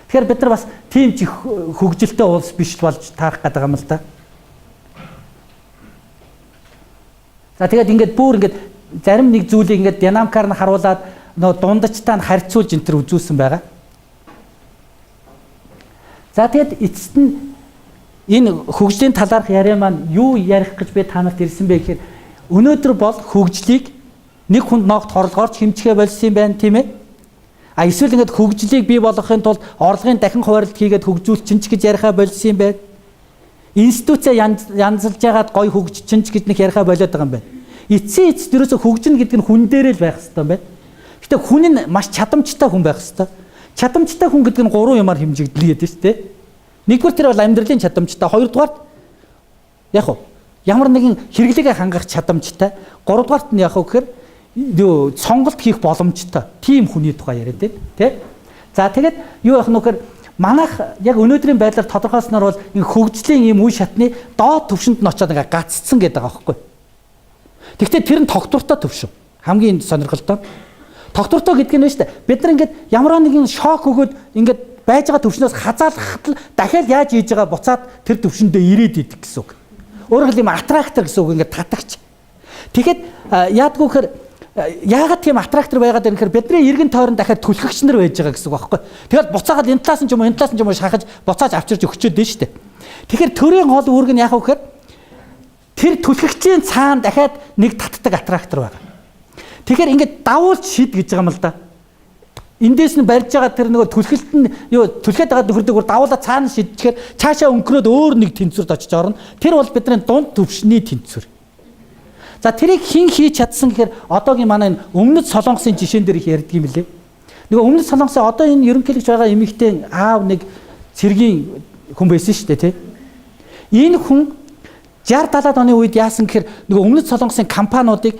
Тэгэхээр бид нар бас тийм ч их хөгжилтэй улс биш болж таарах гэдэг юм л да. За тэгээд ингээд бүр ингээд зарим нэг зүйлийг ингээд динамикаар нь харуулад нөгөө дундажтай нь харьцуулж энэ төр үзүүлсэн байгаа. За тэгэд эцэст нь энэ хөгжлийн талаарх яриа маань юу ярих гэж би та нарт ирсэн бэ гэхээр өнөөдөр бол хөгжлийг нэг хүнд ногт хорлогоорч хэмжихээ болсон юм байна тийм ээ. А эсвэл ингээд хөгжлийг бий болгохын тулд орлогын дахин хуваарлт хийгээд хөгжүүлчин ч гэж яриахаа болсон юм байна. Институцээ янзалж яагаад гой хөгжчин ч гэж нэг яриахаа болоод байгаа юм байна. Эцсийн эцэст ерөөсө хөгжинэ гэдэг нь хүн дээрээ л байх хэрэгтэй юм байна. Гэтэ хүн нь маш чадамжтай хүн байх хэрэгтэй. Чадамжтай хүн гэдэг нь гурван юмар хэмжигдэнэ гэдэг шүү дээ. Нэгдүгээр тэр бол амьдралын чадамжтай, хоёрдугаарт яг уу ямар нэгэн хэрэглээгээ хангах чадамжтай, гуравдугаарт нь яг уу гэхээр юу сонголт хийх боломжтой. Тийм хүний тухай яриад байна, тэ? За тэгээд юу яах нь гэхээр Манайх яг өнөөдрийн байдлаар тодорхойлсноор бол энэ хөгжлийн ийм үе шатны доод төвшөнд нь очиод ингээ гаццсан гэдэг байгаа байхгүй. Гэхдээ тэр нь тогтвортой төвшин. Хамгийн сонирхолтой. Тогтвортой гэдэг нь шүү дээ. Бид нар ингээд ямар нэгэн шок өгөөд ингээд байж байгаа төвшнөөс хазаалгахад л дахиад яаж хийж байгаа буцаад тэр төвшөндөө ирээд идэх гэсэн үг. Өөрөөр хэлбэл юм аттрактор гэсэн үг, ингээд татагч. Тэгэхэд яадгүй гэхээр яагаад тийм аттрактор байгаад байна гэхээр бидний эргэн тойрон дахиад түлхэгч нар байж байгаа гэсэн үг байхгүй. Тэгэл буцаагаад энэ талаас нь ч юм уу энэ талаас нь ч юм уу шахаж буцааж авчирч өгчөөд дээ шүү дээ. Тэгэхээр төрийн гол үүрэг нь яах вэ гэхээр тэр түлхэгчийн цаана дахиад нэг татдаг аттрактор байгаа. Тэгэхээр ингээд давуулж шид гэж байгаа юм л да. Эндээс нь барьж байгаа тэр нөгөө түлхэлт нь юу түлхээд байгаа нөхөрдөг бүр давуулаа цаана шидчихээр цаашаа өнгөрөөд өөр нэг тэнцвэрт очиж орно. Тэр бол бидний дунд түвшний тэнцвэр. За тэрийг хэн хийж чадсан гэхээр одоогийн манай энэ өмнөд Солонгосын жишээн дээр их ярьдаг юм лээ. Нөгөө өмнөд Солонгосын одоо энэ ерөнхийлөгч байгаа эмэгтэй аав нэг цэргийн хүн байсан шүү дээ, тий. Энэ хүн 60 70-аад оны үед яасан гэхээр нөгөө өмнөд Солонгосын компаниудыг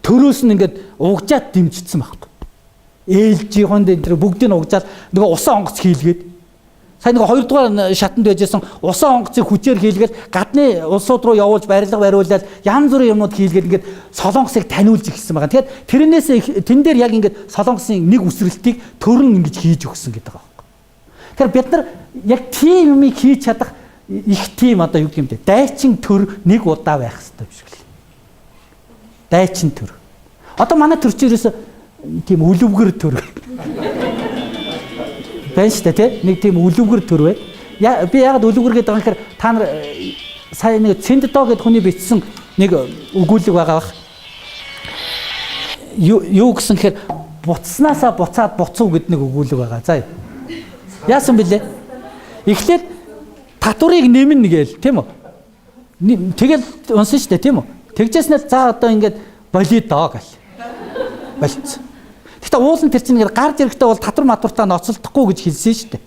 төрөөс нь ингээд угжаад дэмжижсэн байхгүй. LG Honda энэ бүгдийг нь угжаад нөгөө усан онгоц хийлгээд сая нөгөө 2 дугаар шатанд байжсэн усан онгоцыг хүчээр хийлгээд гадны улсууд руу явуулж барилга бариулаад янз бүрийн юмнууд хийлгээд ингээд Солонгосыг таниулж эхэлсэн байгаа. Тэгэхээр тэрнээс тэн дээр яг ингээд Солонгосын нэг үсрэлтийг төрн ингэж хийж өгсөн гэдэг байгаа байхгүй. Тэгэхээр бид нар яг тийм юмыг хийж чадах их тийм одоо юу гэмдэ дайчин төр нэг удаа байх хэрэгтэй юм шиг л. Дайчин төр. Одоо манай төр чинь ерөөсө тийм үлэвгэр төр байна шүү дээ, тий? Нэг тийм үлэвгэр төр байна. Би яагаад үлэвгэр гэдэг байгаа юм гэхээр та нар сая нэг Цэнддоо гэдэг хүний бичсэн нэг өгүүлэг байгаа бах. Юу гэсэн гэхээр буцснаасаа буцаад буцуу гэдэг нэг өгүүлэг байгаа. За. Яасан бэлээ? Эхлээд татварыг нэмнэ гээл, тийм үү? Тэгэл унсан шүү дээ, тийм үү? Тэгжээснээр за одоо ингээд болио доо гэл. Болцсон. Гэхдээ уулын тэр чинь ингээд гарч ирэхдээ бол татвар матвартаа ноцолдохгүй гэж хэлсэн шүү дээ.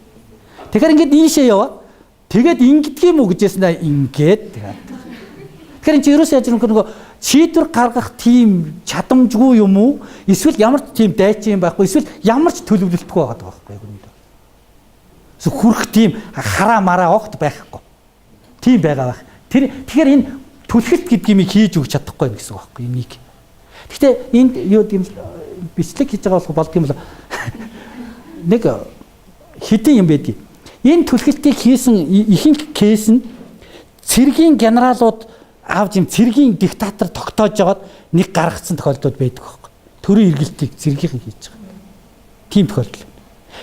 Тэгэхээр ингээд ийшээ яваа. Тэгээд ингэдэг юм уу гэжсэн ингээд. Тэгэхээр энэ чинь ерөөсөө яаж юм нөгөө шийдвэр гаргах тийм чадамжгүй юм уу? Эсвэл ямар ч тийм дайчин юм байхгүй, эсвэл ямар ч төлөвлөлтгүй байгаа байхгүй юу? Эсвэл хүрх тийм хараа мараа огт байхгүй. Тийм байгаа байх. Тэр тэгэхээр энэ түлхэлт гэдэг юмыг хийж өгч чадахгүй юм гэсэн үг байхгүй юу? Энийг. Гэхдээ энд юу гэм бичлэг хийж байгаа болох болдго юм бол нэг хэдэн юм байдгийг. Энэ түлхэлтийг хийсэн ихэнх кейс нь цэргийн генералууд авч юм цэргийн диктатор тогтоож жагаад нэг гаргацсан тохиолдлууд байдаг байхгүй. Төрийн эргэлтийг цэргийнхэн хийж байгаа. Тийм тохиолдол.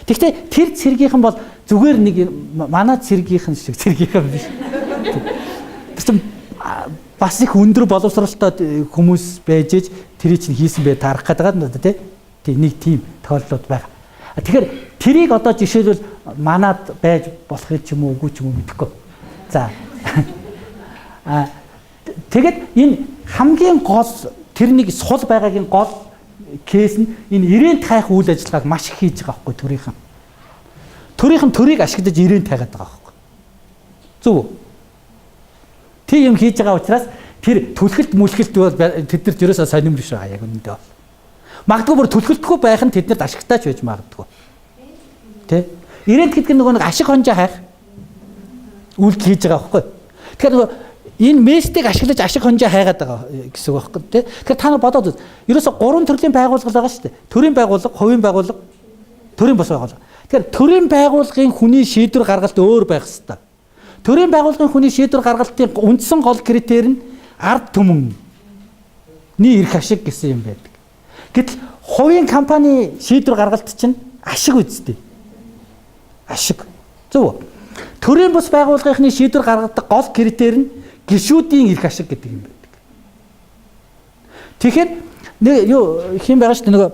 Гэхдээ тэр цэргийнхэн бол зүгээр нэг манай цэргийнхэн шиг цэргийнхэн биш. Тэр чинь бас их өндөр боловсролтой хүмүүс байж ич тэрий чинь хийсэн бай таарах гэдэг юм да тий. Нэг тийм тохиолдлууд байгаа. Тэгэхээр тэрийг одоо жишээлбэл манад байж болох ч юм уу үгүй ч юм уу мэдэхгүй. За. Тэгээд энэ хамгийн гол тэр нэг сул байгаагийн гол кейс нь энэ ирээн тайх үйл ажиллагааг маш их хийж байгаа байхгүй төрийнхэн. Төрийнхэн төрийг ашиглаж ирээн тайгаад байгаа байхгүй. Зөв үү? Тийм юм хийж байгаа учраас тэр түлхэлт мүлхэлт бол тэднэрт ерөөсөө сонирм биш байгаа яг үнэндээ бол. Магадгүй бүр түлхэлтгүй байх нь тэднэрт ашигтай ч байж магадгүй. Тэ? Ирээнд гэдэг нь нөгөө нэг ашиг хонжоо хайх үйлдэл хийж байгаа байхгүй. Тэгэхээр нөгөө энэ местийг ашиглаж ашиг хонжоо хайгаад байгаа гэсэн үг байхгүй тэ? Тэгэхээр та нар бодоод үз. Ерөөсөө гурван төрлийн байгууллага байгаа шүү дээ. Төрийн байгууллага, хувийн байгууллага, төрийн бус байгууллага. Тэгэхээр төрийн байгууллагын хүний шийдвэр гаргалт өөр байх ёстой. Төрийн байгууллагын хүний шийдвэр гаргалтын үндсэн гол критери нь ард түмэнний эрх ашиг гэсэн юм байдаг. Гэтэл хувийн компани шийдвэр гаргалт чинь ашиг үсттэй. Ашиг. Зөв үү? Төрийн бус байгууллагын шийдвэр гаргадаг гол критери нь гишүүдийн эрх ашиг гэдэг юм байдаг. Тэгэхээр нэг юу хэм байгаа шүү дээ нөгөө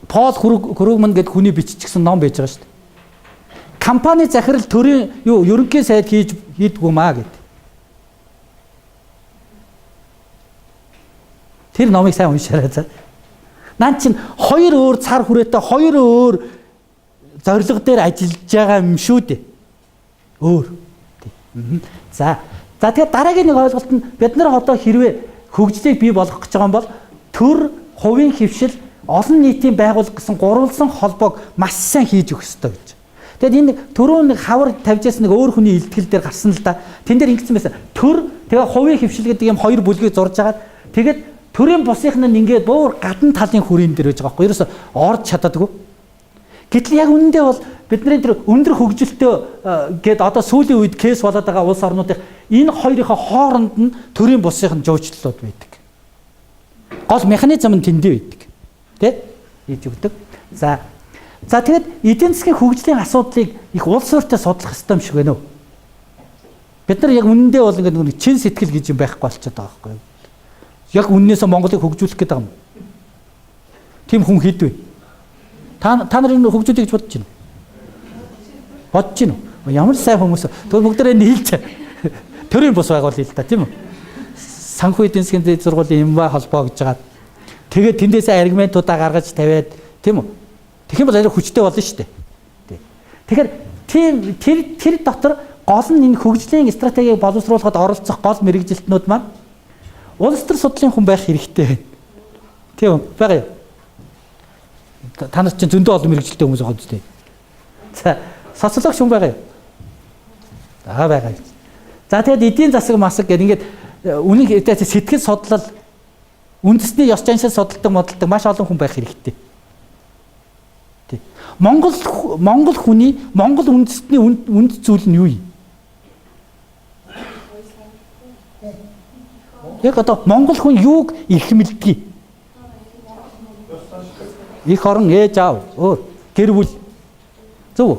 Пол Кругман гэдэг хүний биччихсэн ном байж байгаа шүү дээ. Компани захирал төрийн юу ерөнхий сайд хийж хийдгүү маа гэд. Тэр номыг сайн уншаарай за. Нан чинь хоёр өөр цар хүрээтэй хоёр өөр зорилго дээр ажиллаж байгаа юм шүү дээ. Өөр. За. За тэгэхээр дараагийн нэг ойлголт нь бид нар одоо хэрвээ хөгжлийг бий болгох гэж байгаа юм бол төр, хувийн хвшил, олон нийтийн байгууллага гэсэн гурвалсан холбоог маш сайн хийж өгөх ёстой гэж. Тэгэд энэ түрүүн нэг хавар тавьж ясан нэг өөр хүний илтгэл дээр гарсан л да. Тэн дээр ингэсэн байсан. Төр тэгээ хувийн хөвшил гэдэг юм хоёр бүлгийг зурж агаад тэгээд төрийн бусынх нь ингээд буур гадна талын хүрэн дээр байж байгаа байхгүй. Ерөөсө орж чаддаггүй. Гэтэл яг үнэндээ бол бидний тэр өндөр хөгжилтөө гээд одоо сүүлийн үед кейс болоод байгаа улс орнуудын энэ хоёрынхоо хооронд нь төрийн бусынх нь жуучлалууд байдаг. Гол механизм нь тэндээ байдаг. Тэ? Хийж өгдөг. За. За тэгэд эдийн засгийн хөгжлийн асуудлыг их улс суурьтай судлах ёстой юм шиг байна уу? Бид нар яг үнэндээ бол ингээд нэг чин сэтгэл гэж юм байхгүй болчиход байгаа байхгүй юу? Яг үннээсээ Монголыг хөгжүүлэх гээд байгаа юм. Тийм хүн хэд вэ? Та нар энэ хөгжүүлэх гэж бодож байна уу? Бодож байна уу? Ямар сайн хүмүүс. Тэгвэл бүгдээрээ нийлж төрийн бус байгуулъя л да, тийм үү? Санхүү эдийн засгийн дээд сургуулийн юмва холбоо гэж байгаа. Тэгээд тэндээсээ аргументуудаа гаргаж тавиад, тийм үү? Тэгэх юм бол арай хүчтэй болно шүү дээ. Тэгэхээр тийм тэр дотор гол нь энэ хөгжлийн стратегийг боловсруулахад оролцох гол мэргэжилтнүүд маань улс төр судлалын хүн байх хэрэгтэй байна. Тийм үү? Байгаа юу? Та нар чинь зөндөө олон мэргэжилтэй хүмүүс байгаа үстэй. За, социологч хүн байгаа юу? Аа, байгаа гэж. За, тэгэд эдийн засаг масаг гэдэг ингээд үнэн сэтгэл судлал үндэсний ёс заншил судалдаг модалдаг маш олон хүн байх хэрэгтэй. Тий. Монгол хүний Монгол үндэстний үнд зүйл нь юу юм? Яг одоо Монгол хүн юуг эрхэмлдэг? Их орон, ээж аав, өөр гэр бүл. Зөв үү?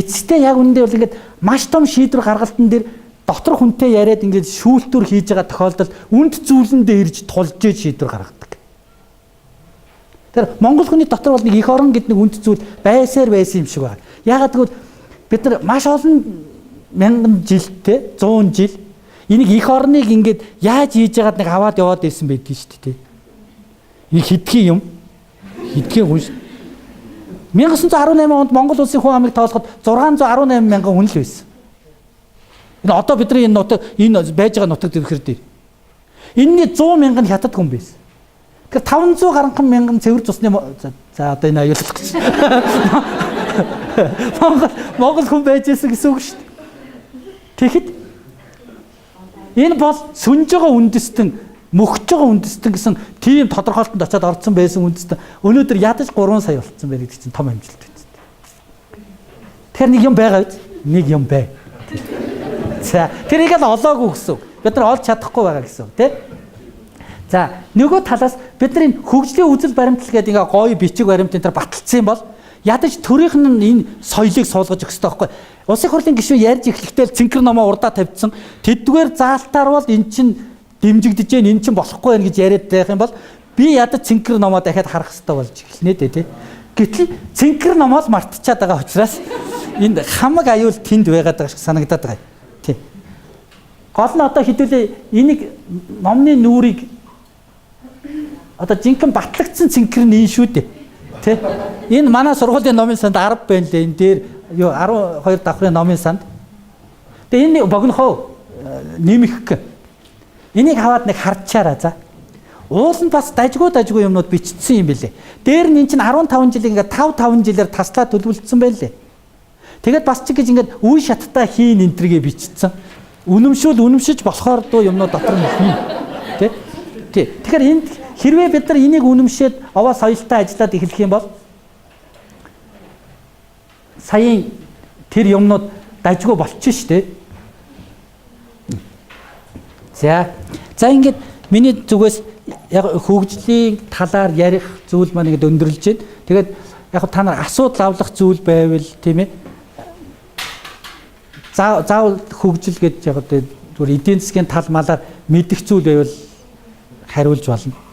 Эцэстээ яг үнэндээ бол ингээд маш том шийдвэр гаргалтан дээр дотор хүнтэй яриад ингээд шүүлтүр хийж байгаа тохиолдолд үнд зүйлэндээ ирж тулж шийдвэр гаргадаг. Тэр Монгол хүний дотор бол нэг их орон гэдэг нэг үнд зүйл байсаар байсан юм шиг байна. Яагаад гэвэл бид нар маш олон мянган жилдээ 100 жил энийг их орныг ингээд яаж хийж байгаад нэг аваад яваад байсан байдгийг шүү дээ. Энэ хэдхэн юм? Хэдхэн хүн? 1918 онд Монгол улсын хүн амыг тоолоход 618 мянган хүн л байсан. Энэ одоо бидний энэ нутаг энэ байж байгаа нутаг дэвхэр дээр. Энэний 100 мянган хятад хүн байсан. Тэгэхээр 500 гаруй мянган цэвэр цусны за одоо энэ аюулах гэж. Монгол хүн байж байсан гэсэн үг шүү дээ. Тэгэхэд энэ бол сүнж байгаа үндэстэн, мөхөж байгаа үндэстэн гэсэн тийм тодорхойлолтод очиад орцсон байсан үндэстэн өнөөдөр ядаж 3 сая болцсон байх гэдэг чинь том амжилт биз. Тэгэхээр нэг юм байгаа биз? Нэг юм бай. За, тэрийг л олоогүй гэсэн үг. Бид нар олж чадахгүй байгаа гэсэн үг, тий? За, нөгөө талаас бид нар энэ хөгжлийн үзэл баримтлал гэдэг ингээ гоё бичиг баримт энэ төр баталсан юм бол ядаж төрийнх нь энэ соёлыг суулгаж өгөх ёстой байхгүй. Улсын хурлын гишүүн ярьж эхлэхдээ л цэнхэр номоо урдаа тавьдсан. Тэдгээр заалтаар бол эн чинь дэмжигдэж гэн, эн чинь болохгүй байх гэж яриад байх юм бол би ядаж цэнхэр номоо дахиад харах ёстой болж эхэлнэ дээ, тий. Гэтэл цэнхэр номоо л мартчихад байгаа учраас энд хамаг аюул тэнд байгаад байгаа шиг санагдаад байгаа. Тий. Гол нь одоо хэдүүлээ энийг номны нүрийг одоо жинхэнэ батлагдсан цэнхэр нь энэ шүү дээ. Тэ? Энэ манай сургуулийн номын санд 10 байна лээ. Энэ дээр юу 12 давхрын номын санд. Тэгээ энэ богинохоо нэмэх. Энийг аваад нэг харчаараа за. Уул нь бас дажгүй юмнууд бичсэн юм билээ. Дээр нь эн чинь 15 жилийн ингээд 5 5 жилээр таслаа төлөвлөсөн байна лээ. Тэгээд бас чи гэж ингээд үе шаттай хийн энтергээ бичсэн. Үнэмшүүл үнэмшиж болохоор дуу юмнууд дотор нь хийн. Тэ? Тий. Тэгэхээр энд хэрвээ бид нар энийг үнэмшээд овоо соёлтой ажиллаад эхлэх юм бол саяын тэр юмнууд дажгүй болчих шүү дээ. За ингээд миний зүгээс яг хөгжлийн талаар ярих зүйл маань ингээд өндөрлөж байна. Тэгээд яг та нар асуудал авлах зүйл байвал тийм ээ. Заавал хөгжил гэж яг зүгээр эдийн засгийн тал малаар мэдэх зүйл байвал хариулж болно.